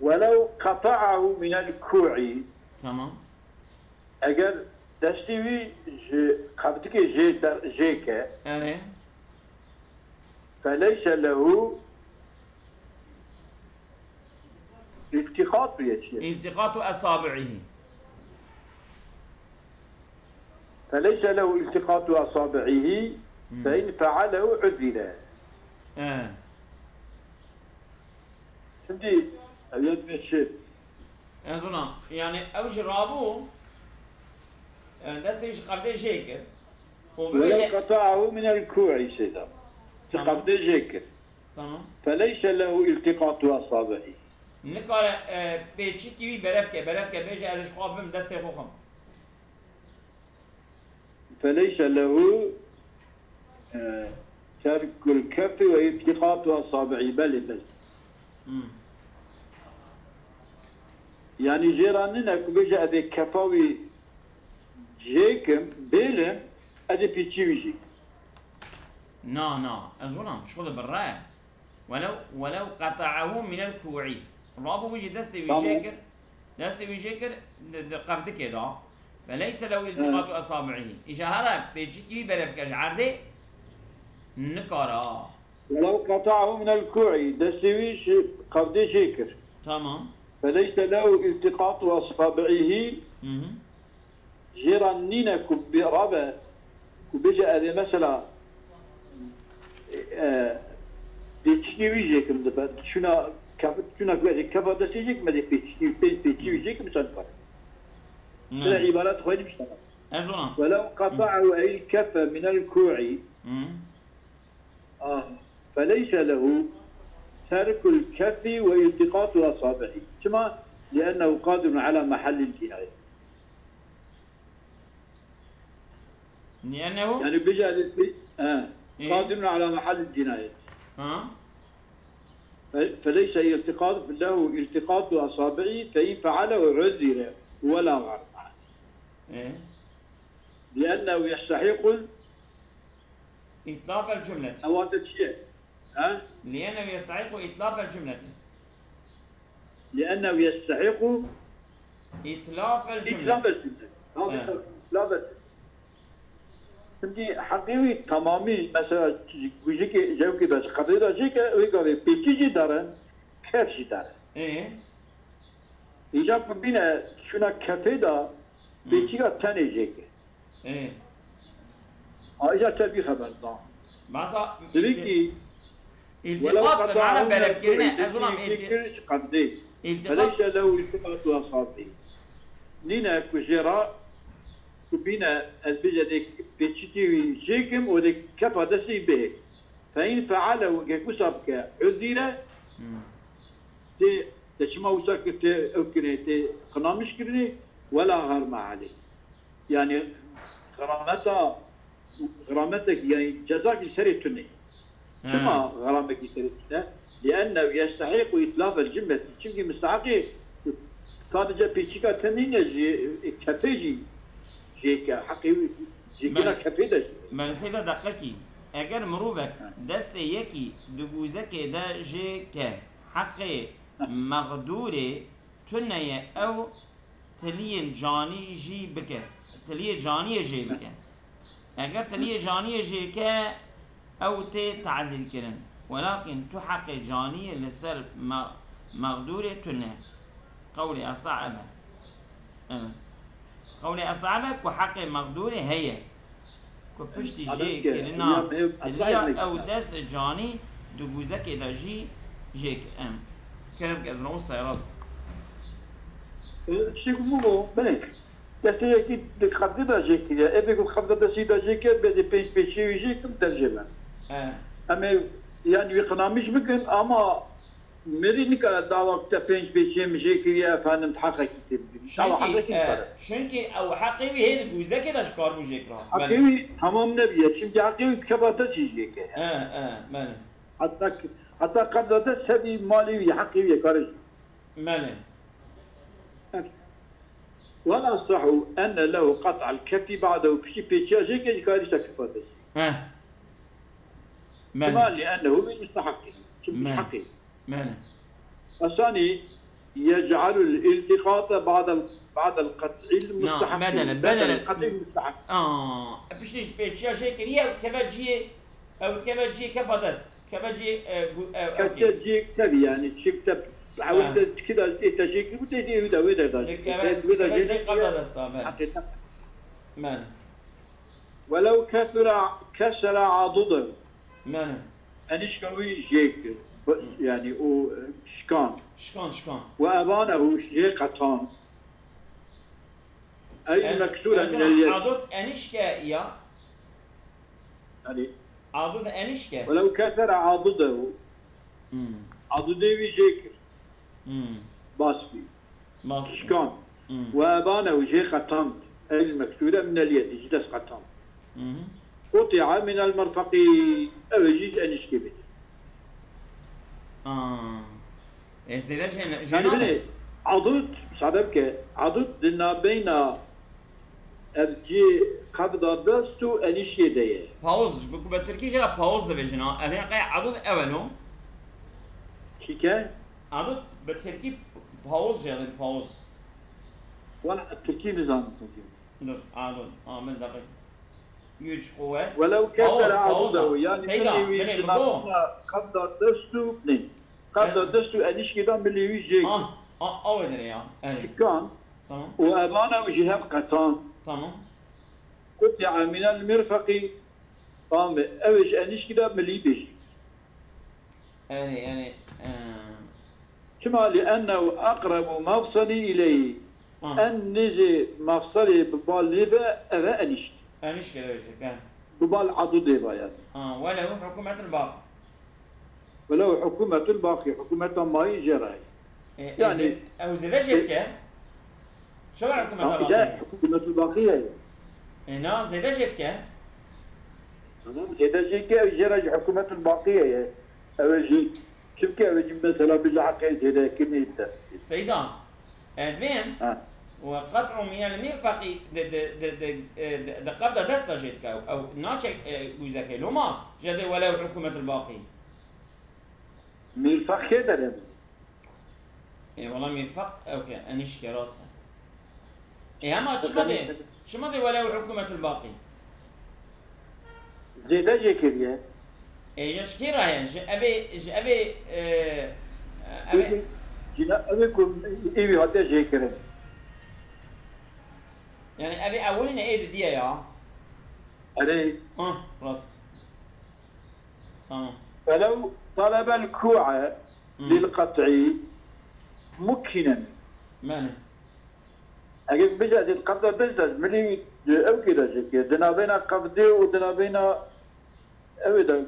Welew qeta'ahu minel ku'i. Tamam. Eger destê wî ji qevdikê jê der-, jê ke, Erê. Feleyse lehu iltiqatu yê çi ye? İltiqatu esabi'ihi. Feleyse lehu iltiqatu esabi'ihi, Hmm. fe in fealehu uzire. He. Şimdi, ev yek ne çi? Ez ona, yani ev ji rabû, e, destê ji qevdê jê kir. Û Welew bibêje qeta'ahu minel ku'i seyda. Ji Tamam. qevdê jê kir. Tamam. Feleyse lehu iltiqatu esabi'i. Nikare, e, pêçikî wî berev ke, berev ke bêje ez ji xwe bim destê xwe xim. Feleyse lehu, e, terkul kefi ve iltiqatu esabi'i. Belê, belê. Hmm. Yani jê re nîne ku bêje ez ê kefa wî jê kim, bêlim, ez ê pêçî wî jî. Na, na, ez wilam, şixul bi re. Welew, welew qeta'ahu minel ku'i. Rabû wî jî destê wî Tamam. jê kir, destê wî jê kir, di, di qevdikê de. Ve leyse lehu He. iltiqatu esabi'ihi. Îja here pêçikî wî berev ke ji erdê nikara. Welew qeta'ahu minel ku'i. Destê wî ji qevdê jê kir. Tamam. Ve leyse lehu iltiqatu esabi'ihi. Hı hı. Jê re nîne ku bê-, rabe, ku bêje ez ê mesela, e, pêçikê wî jê kim dibe, çûna kef-, çûna ku ez ê kefa destê jê kim, ez ê pêçikê, pê-, pêçikê wî jê kim, sen dikare. Ne. Bila îbaret xwe nîştana. Ez ona. Welew qeta'ehu el kefe minel ku'i. Hı. Ah, feleyse lehu terkul kefi ve iltiqatu esabi'i. Çima? Liennehu qadirun ala mahallil cinayet. Liennehu? Yani bêje, he, Ee? qadirun ala mahallil cinayet. Ha? Fe-, feleyse iltiqat-, lehu iltiqatu esabi'i fe in fealehu uzire ve la garma. Ee? Liennehu yestehikul İtlaf el cümleti. Ewa te çi ye? Ha? Liennehu yestehiqu itlaf el cümleti. Liennehu yestehiqu İtlaf el cümleti. İtlaf el cümleti. Tamam, Evet. itlaf el cümleti. Şimdi heqê wî tamamî, mesela, gujikê, jewkê de, qedê de jê ke, wê gavê pêçî jî derin, kef jî derin. Ee? Îca ku bîne çûna kefê de, Hı. pêçîka tenê jê ke. Ê. Ayrıca te bir haber daha. Basa Dedi ki, "Welev iltifat bi mana qata'ahu berevkirine, min ez ulam ilti-, fikir qadri. iltifat Feleyse lehu iltifatu ashabi." Nîne ku jê ra, ku bîne, ez bêje dê pêçikî wî jê kim û dê kefa destê wî bihê. Fe in feale û gek wisa bike, uzire, Hmm. tê, te çima wisa kir, tê ew kirinê, tê qinamiş kirinê, wela harme aleyh. Yani, xerameta, xerametek, yani cezakî serê tune. He. Çima xeramekî serê tune? Liennehu yestehiqu itlaf el cimleti. Çünkü mistehiqê sadece pêçika tenê ne jî, e, kefê jî jê ke, heqê wî jê Me-, gina kefê de jî. Me li seyda deqekî. Eger mirovek He. destê yekî di gûzekê de jê ke, heqê He. mexdûrê tune ye ew tiliyên canî jî bike. Tiliyê caniyê jê bike. Eger tiliyê caniyê jê ke, ew tê tazîrkirin. Welakin tu heqê caniyê li ser me-, mexdûrê tune. Qewlê esabe. Evet. Qewlê esabe ku heqê mexdûrê heye. Ku piştî Adam jê ke, kirina ya, ev tiliya esabe ew dest canî di gûzekê de jî jê ki-, em. Kerem ki ez rewşa rast. E, tiştek bû, belê. Destê yekî di qebzê de jê kiriye. Ê vê ku qebza destê de jê kir, bê di pênc pêçiyê wî jê kim dercê me. He. Em ê, yanî wî qinamîş bikin, ama mirî nikare dawa te pênc pêçiyê min jê kiriye, efendim, heqekî tê bigirî. Dawa heqekî e, nikare. Çunkî ew heqê wî hê di gûzekê de ji karbû jê kira. Heqê wî tamam nebiye, çimkî heqê wî kefa te jî jê kiriye. He, he, belê. Heta, heta qebza dest sedî malê wî, heqê wî ye, kare jî. Belê. والأصح أن له قطع الكف بعده, piştî pêçiya jê ke jî karî te kefa te jî. Heh. Belê. Kima لأنه من مستحقه. Çimkî Belê. Heqê. Belê. الثاني يجعل الالتقاط بعد ال-، بعد القطع Na, المستحق. Bedele, Bedele bedele. القطع المستحق. Aa, piştî pêçiya jê kiriye, keve ciyê, ew keve ciyê kefa dest. Keve cî, e, gu-, e, Kevçe okey. Cî tevî yani, çift te, Ha. Hewî de çi da ê te jê kir, bu te jê wî de, wê de da jê. Keve, wê de keve jê cî de qada desta, belê. Hakikaten. Belê. Welev kesura, kesera adudu. Belê. Enişka wî jê kir. Bu, yani o, e, şikan. Şikan, şikan. Ve ebanehu jê qetan. Ey meksure min el yed. Adud enişke ya. Yani, Adud enişke. Welev kesere adudehu. Hmm. Adudê wî jê kir. Hmm. Bas bî. Bas bî. Şikan. Hmm. Ve ebanehu jê qetand. Ey meksure min el yed, ji dest qetand. Hmm. Quti'a min el mirfeqî. Ew jî ji enişkê bidî. Aa. E, zêde jê ne, jê Yani nabe. Binê, adud, sade bike, adud di nabeyna ev cî qebda dest û enişkê de ye. Pauz, bi, bi tirkî jê re pauz dibêjin ha. Ev ê qey adud ew e lo. Çîke? Adud bi tirkî pauz jê re pauz. Wala tirkî nizanim tirkî. Dur, adud, a, min deqîq. Güç, quwet. Welew kesere adudehu, yani Seyda, milê wî binê, di bigo. Navbeyna qebda dest û, ne, qebda dest û enişkê de milê wî jê. Ah, ah, aw edere ya. Evet. Şikan. Tamam. Û ebanehu jî hev qetan. Tamam. Quti'a minel mirfeqî. Tamam, ew ji enişkê de milî bêjî. Yani, yani, e, Çima? Li ennehu aqrebu mafsali ileyhi. Ha. En nêzî mafsalê bi bal lê ve ev e enişt. Enişt e, evet, he. Bi bal adudê ve yani. Ha, welehu hukumetul baqî. Welehu hukumetul baqî, hukumeta mayî jê re. E, e, Yani, zê-, ew zêde jê e, dike. Çawa hikûmeta Tamam, baqî? Îde hikûmetul baqî ye. E, na, zêde jê dike. Tamam, zêde jê dike, ew jê re jî hikûmetul baqî ye. Ew jî, çimkî ew jî mesela bi heqê zêdekirinê de. Seyda, ez vêm, Ha. we qet'u minel mirfeqî di, di, di, di, e, di, di qebda desta jê dike. Ew naçe, e, gûzekê. Loma, jê dê welew hikûmetul baqî. Mirfeq kê dere? Ê, wela mirfeq, ew ke, enişke, rast e. Ê, hema çima dê, çima dê welew hikûmetul baqî? Zêde jê kiriye. Ê, ya ji kê re ye? Ji evê, ji evê, e, evê Ê, jina evê ku ê wî hate jê kirin. Yani evê ewilî ne ê didiye ya. Erê. Hah, rast. Tamam. Felew talebel ku'e Hmm. lil qet'i mukkinen. Mene. Eger bije zêd qebda dest de, milî ew kê de jê kê. Di navbeyna qevdê û di navbeyna ew de,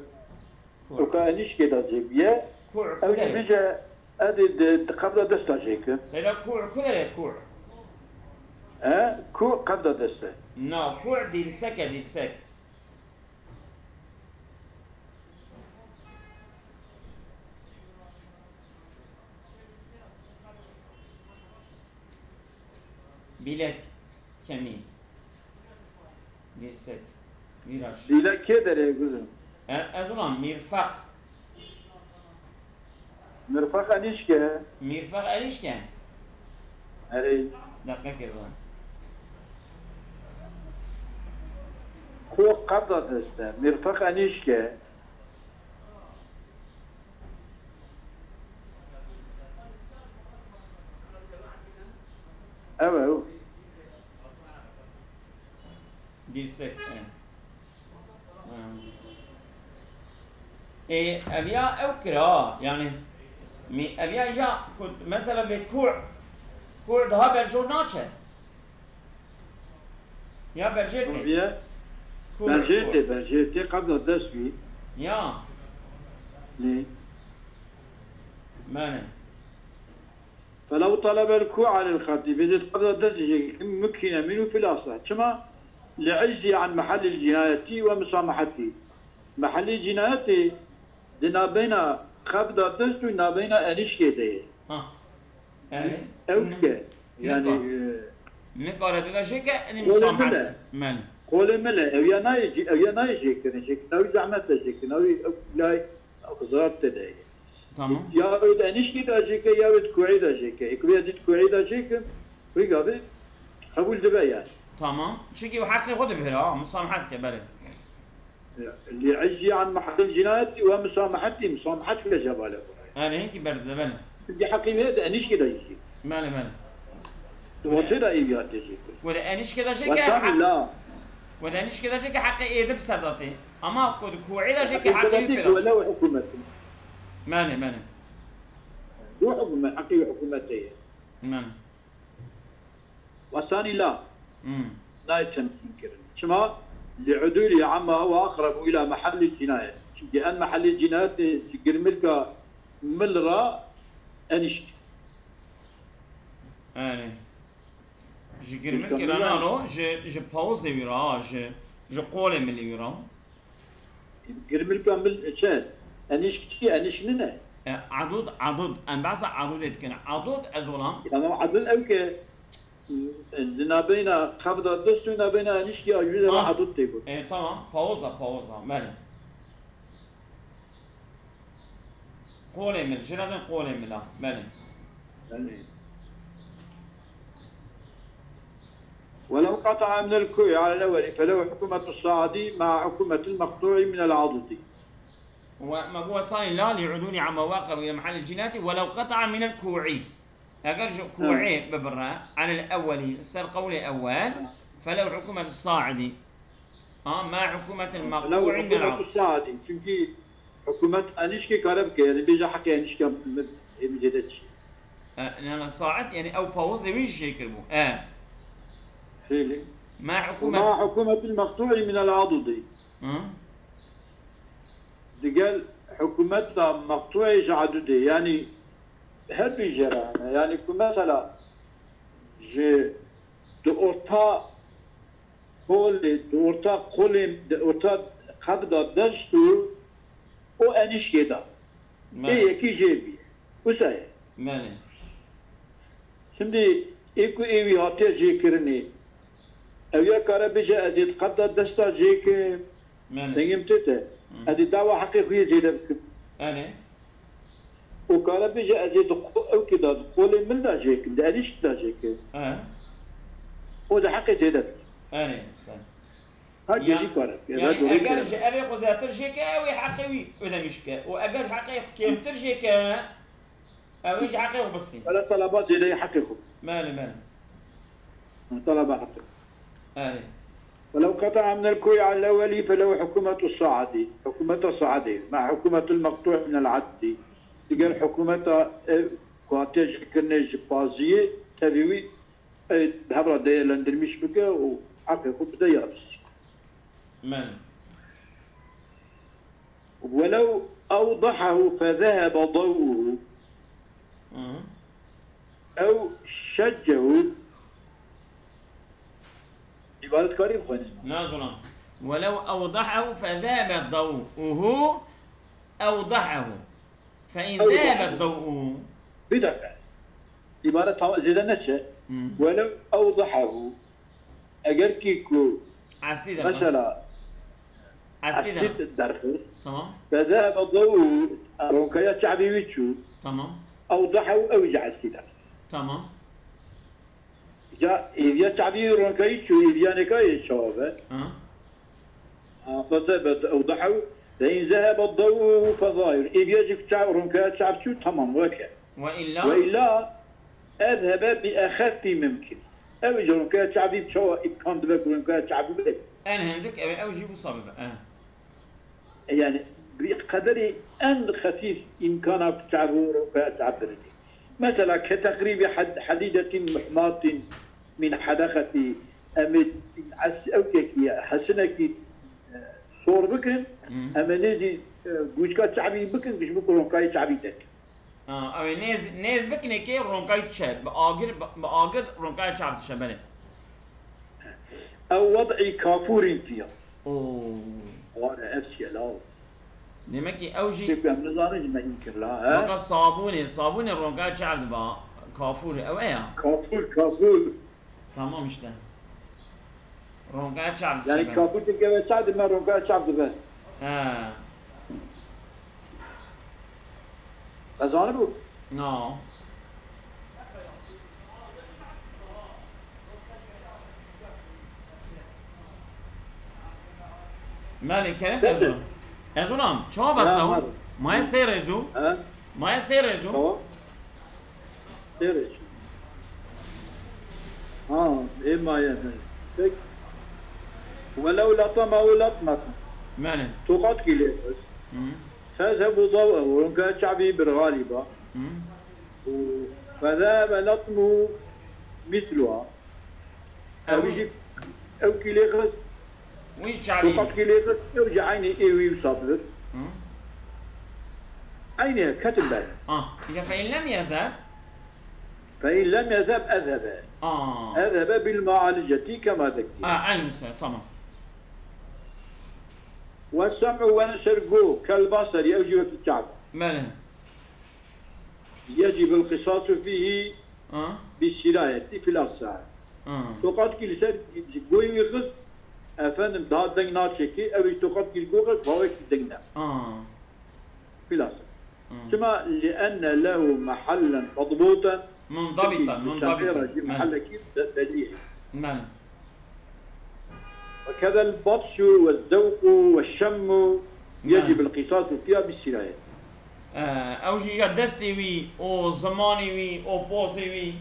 Ku. Soka enîşkê de jê biye. Ku, Ew jî ku bije, edê di, di qebda dest de jê kir. Seyda ku, ku dere ku? He? Ku qebda dest e. Na, ku dîrsek e, dîrsek. Bîlek, kemî. Dîrsek, vîraş. Bîlek kê derê guzim? E, ez ulan mîrfeq. Mirfeq enîşke. Mîrfeq enîşke. Erê. Deqe kir bana. Ku qebda dest e. Mirfeq enîşke. Ew ew. Dirsek, e. E, ev ya ew kira, yani, mi, ev ya ja, ku, mesela bi ku, ku daha berjor naçe. Ya berjêr tê. Viye? Ku, berjêr tê, berjêr tê, qeza dest wî. Ya. Lê. Mene. فلو طلب الكوع للخد، بيجي قبض دست جيك مكينة منه في الأصح. كما لعجزه عن محل الجناية ومسامحته. محل الجناية di nabeyna xebda dest û nabeyna enişkê de ye. Ha. Yani, ew ke. Yani, e, nikare tu da jêke, yani, qolê min e. Men. Qolê min e. Ev ya nayê, ev ya nayê jêkirin. Jêkirin, ew zehmet e jêkirin. Ew, ew lay Zarar tê de. Tamam. Ya wê di enişkî de jêke, ya wê di kuî de jêke. Ê ku vê di kuî de jêke, wî gavê qebûl dibe yani. Tamam. Çikî heqê xwe dibihîre, ha, musamehet ke, belê. Li eczi an mahallil cinayeti ve musamehetî, musamehet ke jebale xwe. Yani, hinkî berdide, belê. Çünkü heqê wê di enişkî de jêke. Belê, belê. Di ortê de êvî hatiye jêkirin. Wede enişke de jêke. Wetan la. Wede enişke de jêke heqê êdî bi ser de tê. Ama ku di kuî de jêke heqê wî pê de. Welew hikûmet. Mane, mane. Bu hikûmet, heqê hikûmetê ye. Mane. Wesanî la. Hmm. Nayê temkîn kirin. Çima? Li udûlî amma huwa aqrebu ila mahallî cinayet. Çünkü en mahallî cinayet ji girmilka mil ra enişk. Yani. Ji girmilkê re nano, ji, ji pawozê wî re, ha, ji, ji qolê milî wî re. Girmilka mil, çi? Enişk çi? Enişk nine? E, adud, adud. Em behsa adudê dikin. Adud ez olam. Tamam, adud ew ke, e, di nabeyna qevda dest û nabeyna enişkî ya jû de adud tê got. E, tamam. Pawoza, pawoza. Belê. Qolê mil, ji re qolê mil a, belê. Belê. ولو قطع من الكوع على الأول فله حكومة الصاعد مع حكومة المقطوع من العضد. وما هو صار لا لعدول عما واقع إلى محل الجناية ولو قطع من الكوع. Eger ji kuê bibire, على الأول, ser qewlê ewel, فله حكومة الصاعد. Ha, ma hukûmetil maqtûî min al-ard. Hukûmetu saadî. Çünkü hukûmet enişkê kare bike, yani bêje heqê enişka min ê min jê de çi. E, yani saad, yani ew pawozê wî jê kiribû. E. Xêlê. Ma hukûmet. Ma hukûmetil maqtûî min al-adûdî. Hı. Digel hukûmeta maqtûî ji adûdê, yani her du jê re hene. Yani ku mesela ji di orta qolê, di orta qolê, di orta qevda dest û o enişkê de. Ê yekî jê bî. Wisa ye. Belê. Şimdi ê ku ê wî hatiye jêkirinê, ew ya kare bêje ez ê di qevda desta jêkim. Belê. Dengê min tê te. Hı. Ez ê dawa heqê xwe yê zêde bikim. Belê. Û kare bêje ez ê di qo-, ewkê de, di qolê min de jêkim, di erîşkî de jêkim. He. Û di heqê zêde bike. Erê, sen. Her cî kare bike. Yani eger ji evê xwe zêdetir jêke, ew ê heqê wî ödemiş bike. Û eger ji heqê xwe kêmtir jêke, ew ê ji heqê xwe bistîne. Wele talaba zêdeyê heqê xwe. Belê, belê. Talaba heqê. Erê. ولو قطع من الكوع على الأول فله حكومة الصاعد، حكومة الصاعد، مع حكومة المقطوع من العضد. Digel hikûmeta ev ku hatiye jêkirinê ji paziyê tevî wî, ê bi hev re değerlendirmiş bike û heqê xwe bide ya bistî. Belê. ولو أوضحه فذهب ضوءه. Hı. أو شجه. Îbaret karî bixwîne. Nazonan. ولو أوضحه فذهب ضوءه أوضحه. فإن ذهب ضوءه. Bir dakika. Îbaret tam zêde neçe. Hı. ولو أوضحه. Eger kî ku, mesela, eslî derxist. Tamam. Ve zehebe dawu, ronkaya çavî wî çû. Tamam. Ew daha ew jî eslî derxist. Tamam. Ya êviya çavî ronkayî çû, êviya neka yê çawa be. Ha. Ha, fe zehebe ew daha ve in zehebe dawu fe zahir. Êviya jî çav, ronkaya çav çû, tamam, weke. Ve illa? Ve illa ezhebe bi exeffi mümkün. Ew ji ronkaya çavî çawa îmkan dibe ku ronkaya çavî bibe? En hindik ew, ew jî wisa bibe. E. E, yani, bi qederî en xefîf îmkana ku çav û ronkaya çav birinê. Mesela, ke teqrîbî hed-, hedîdetin muhmatin min hedexetî, em ê es-, ewkekî, hesinekî, e, sor bikin, Hmm. em ê nêzî, e, gûçka çavî bikin, ji bo ku ronkayê çavî derkeve. Ha, ew ê nêz, nêz bikinê kê ronkayî dişe, bi agir, bi, bi agir ronkaya çav dişe, belê. Ew wed'î kafûrîn tiya. Oo. Ware ev çiye la. Demek ki ew jî Pêk em nizanin ji me înkir la, he? Weka sabûnê, sabûnê ronkaya çav diba. Kafûr, ew e ya. Kafûr, kafûr. Tamam işte. Ronkaya çav Yani dişe, belê. Kafûr têkeve çav dime ronkaya çav dibe. He. Ez zanibû. No. Melê Kerem Peki. Ezo. Ezo nam, çawa Ha, besa o? Var. Maye sê rêzû. He? Maye sê rêzû. Tamam. Sê rêzû. Ha, ê maye he. Peki. Welew latamahu latmatan. Melê. Toqatkî lê xist. Hı. Fezhebu daw, ronka çavî bir galiba. Hı. Û fezehebe latmuhu misluha. Ew Ew jî, ew kî lê xist, Wî çavî. Toqatkî lê xist, ew jî eynî ê wî wisa bir. Hı. Eynî ev ketin ber. Ah, îja fe in lem yezheb. Fe in lem yezheb ezhebe. Ah. Ezhebe bil mualiceti kema zekî. Ah, eyn wisa, tamam. Ve sem'u ve neser go, kel baseri, ew jî wekî çav. Belê. Yecibul qisasu fihi Ha? bi silayeti fil asah. Ha. Toqatkî li ser goyê wî xist, efendim, daha deng naçêkê, ew jî toqatkî li go xist, bawekî deng ne. Ha. Fil asah. Ha. Çima? Li enne lehu mehallen madbûten. Mundabitan, Çünkü mundabitan. Musamera jî Belê. Mehallekî be-, belî ye. Belê. Ve kedel batşu ve zewqu ve şemmu Belê. Yecibul qisasu fiha bi silayet. Ee, ew jî ya destê wî, û zimanê wî, û pozê wî,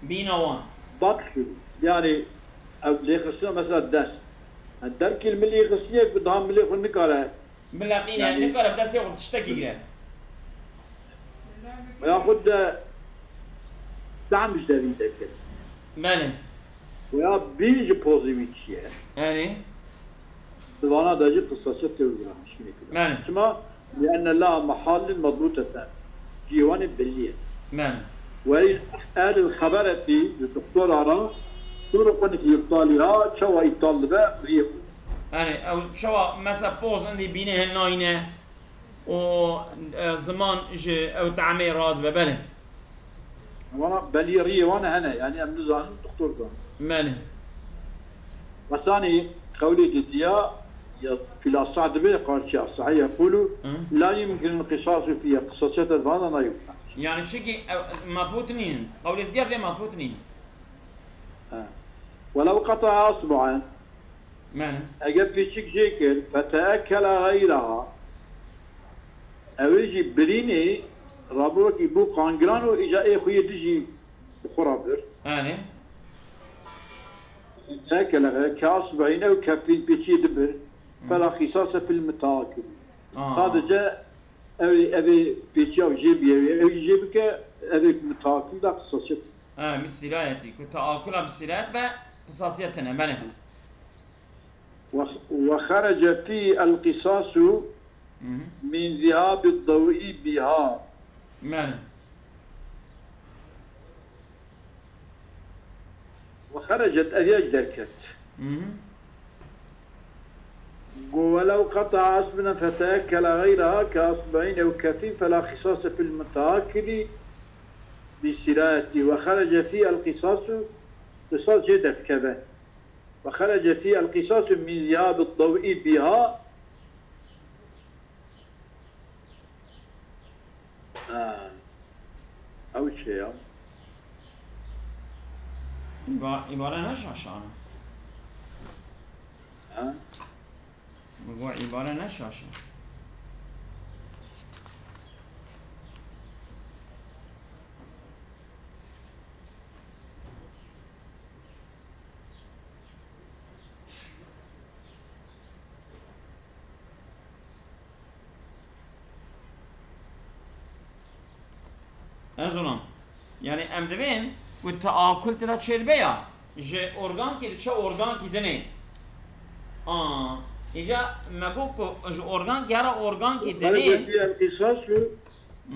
bîna wan. Batşu, yani ew lêxistina mesela dest. Yani derkî li milî xistiye ku daha milê xwe nikare Bileqîne, Yani nikare destê xwe tiştekî gire. Veya xwe de tehm ji devî derket. Belê. Veya bîn ji pozê wî çiye. Erê. Di vana de jî qisasiyet tê û giranişînê kira. Belê. Çima? Li enne la mehalin medbûteten. Cihê wan ê belî ye. Belê. Welî ehlil xeberetî ji doktora re turuqun fî îbtalîha, çawa îbtal dibe, riyê xwe. Erê, ew çawa mesela poz indî bînê hin nayîne û, e, ziman ji ew te'mê radibe, belê. Wana belî riyê wan hene, yani em nizanin doktor zan. Belê. Wesanî qewlê didiya ya fîl asah dibe, qarşî asahî yekulu, Hı. La yumkinu qisasu fîye, qisasiyet ez vana nayê. Yani çikî ew methbût nîn, qewlê didiya vê methbût nîn. Ha. Welew qeta'a asbu'en, Mene. Eger pîçik jê kir, feteekela geyraha, ew ê jî birînê rabû wekî bû qangiran û îca ê xwe yê dijî bi xwe re bir. Anê. Feteekela geyraha, ke asbihîn ew kefîn pêçiyê dibir, Hı. Fela qisase fil mutaakil. Aa. Sadece ew ê, ev ê pêçiya jê bîye, ew jê bike, ev ê mutaakil da qisasiyet. Ha, bi sirayetî. Ku taakula bi sirayet be, qisasiyet tine, belê. Ve, ve xerece fî el qisasu Hı hı. min zihabi daw'i biha. Belê. Ve xerecet, ev ya ji derket. Hı hı. Go welew qeta'a asbina feteekkela geyraha ke asba'în ew kefîn fela qisase fil mutaakili bi sirayetî ve xerece fî el qisasu, qisas jê derdikeve. Ve xerece fî el qisasu min zihabi daw'i biha. Ha. Ew çi ya? Îba-, îbare ne şaşan. Ha? Min got îbare ne şaşan. Ez ona. Yani em divên ku teakul tê de çêdibe ya. Ji organkî diçe organkî dinê. A, îca me got ku ji organkî hera organkî dinê. Elbetî em qîsas û Hı.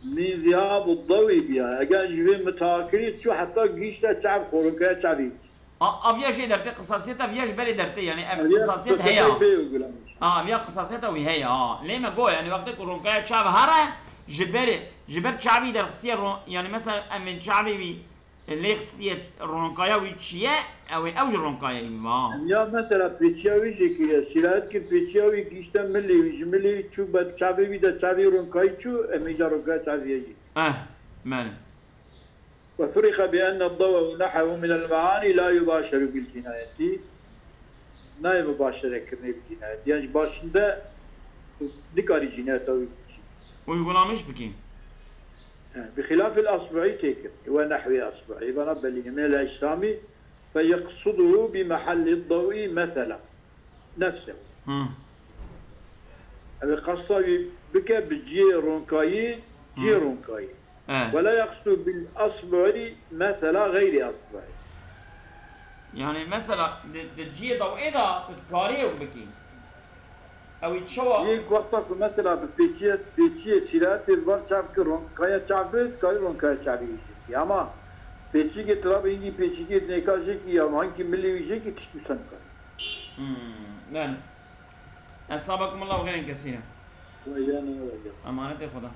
Min zihabu dawî biya. Eger ji vê mitakirî çû heta gihişte çav xorokaya çavî. A, aviya jê dertê, qisasiyeta viya ji berê dertê, yani ev Eviya qisasiyet qisasiyet heya. Bê uygulamış. Ha, aviya qisasiyeta wî heya. Ha. Lê me got, yani wextê ku ronkaya çav here, ji berê, ji ber çavî derxistiye ron-, yani mesela em ên çavê wî, e, lê xistiye ronkaya wî çi ye, ew ê ew ji ronkaya wî va. Em ya mesela pêçiya wî jê kiriye, sîrayet kir pêçiya wî gihişte milê wî, ji milê wî çû ber çavê wî de çavê ronkayî çû, em ê ca ronkaya çavê ye jî. Eh, belê. وفرق بأن الضوء ونحوه من المعاني لا يباشر بالجناية. Nayê mubaşerekirinê bi cînayet. Yan ji başinde nikarî cînayeta wî bikî. Uygulamış bikî. He, بخلاف الأصبعي têkir. ونحو أصبعي. Vana belî. من الإسلام فيقصده بمحل الضوء مثلا. Nefse. Hı. Ew ê qesta wî bike bi cihê ronkayî, cihê Hı. ronkayî. Evet. ولا يقصد بالأصبع مثلا غير أصبع. Yani mesela di, di cihê dawê de tu dikarî ew bikî. Ew ê çawa? Yek wexta ku mesela bi pêçiyê, pêçiyê sîrayetê bi van çav ki ronkaya çav bi, dikarî ronkaya çavê wî jê bikî. Ama pêçiyê tira bi hingî pêçiyê nêka jê kî ya hingî milê wî jê kî tişt wisa nikare. Hmm, yani. Esabakumullah ve xeyren kesîra. Ve iyana ve iyana. Emanetê Xweda.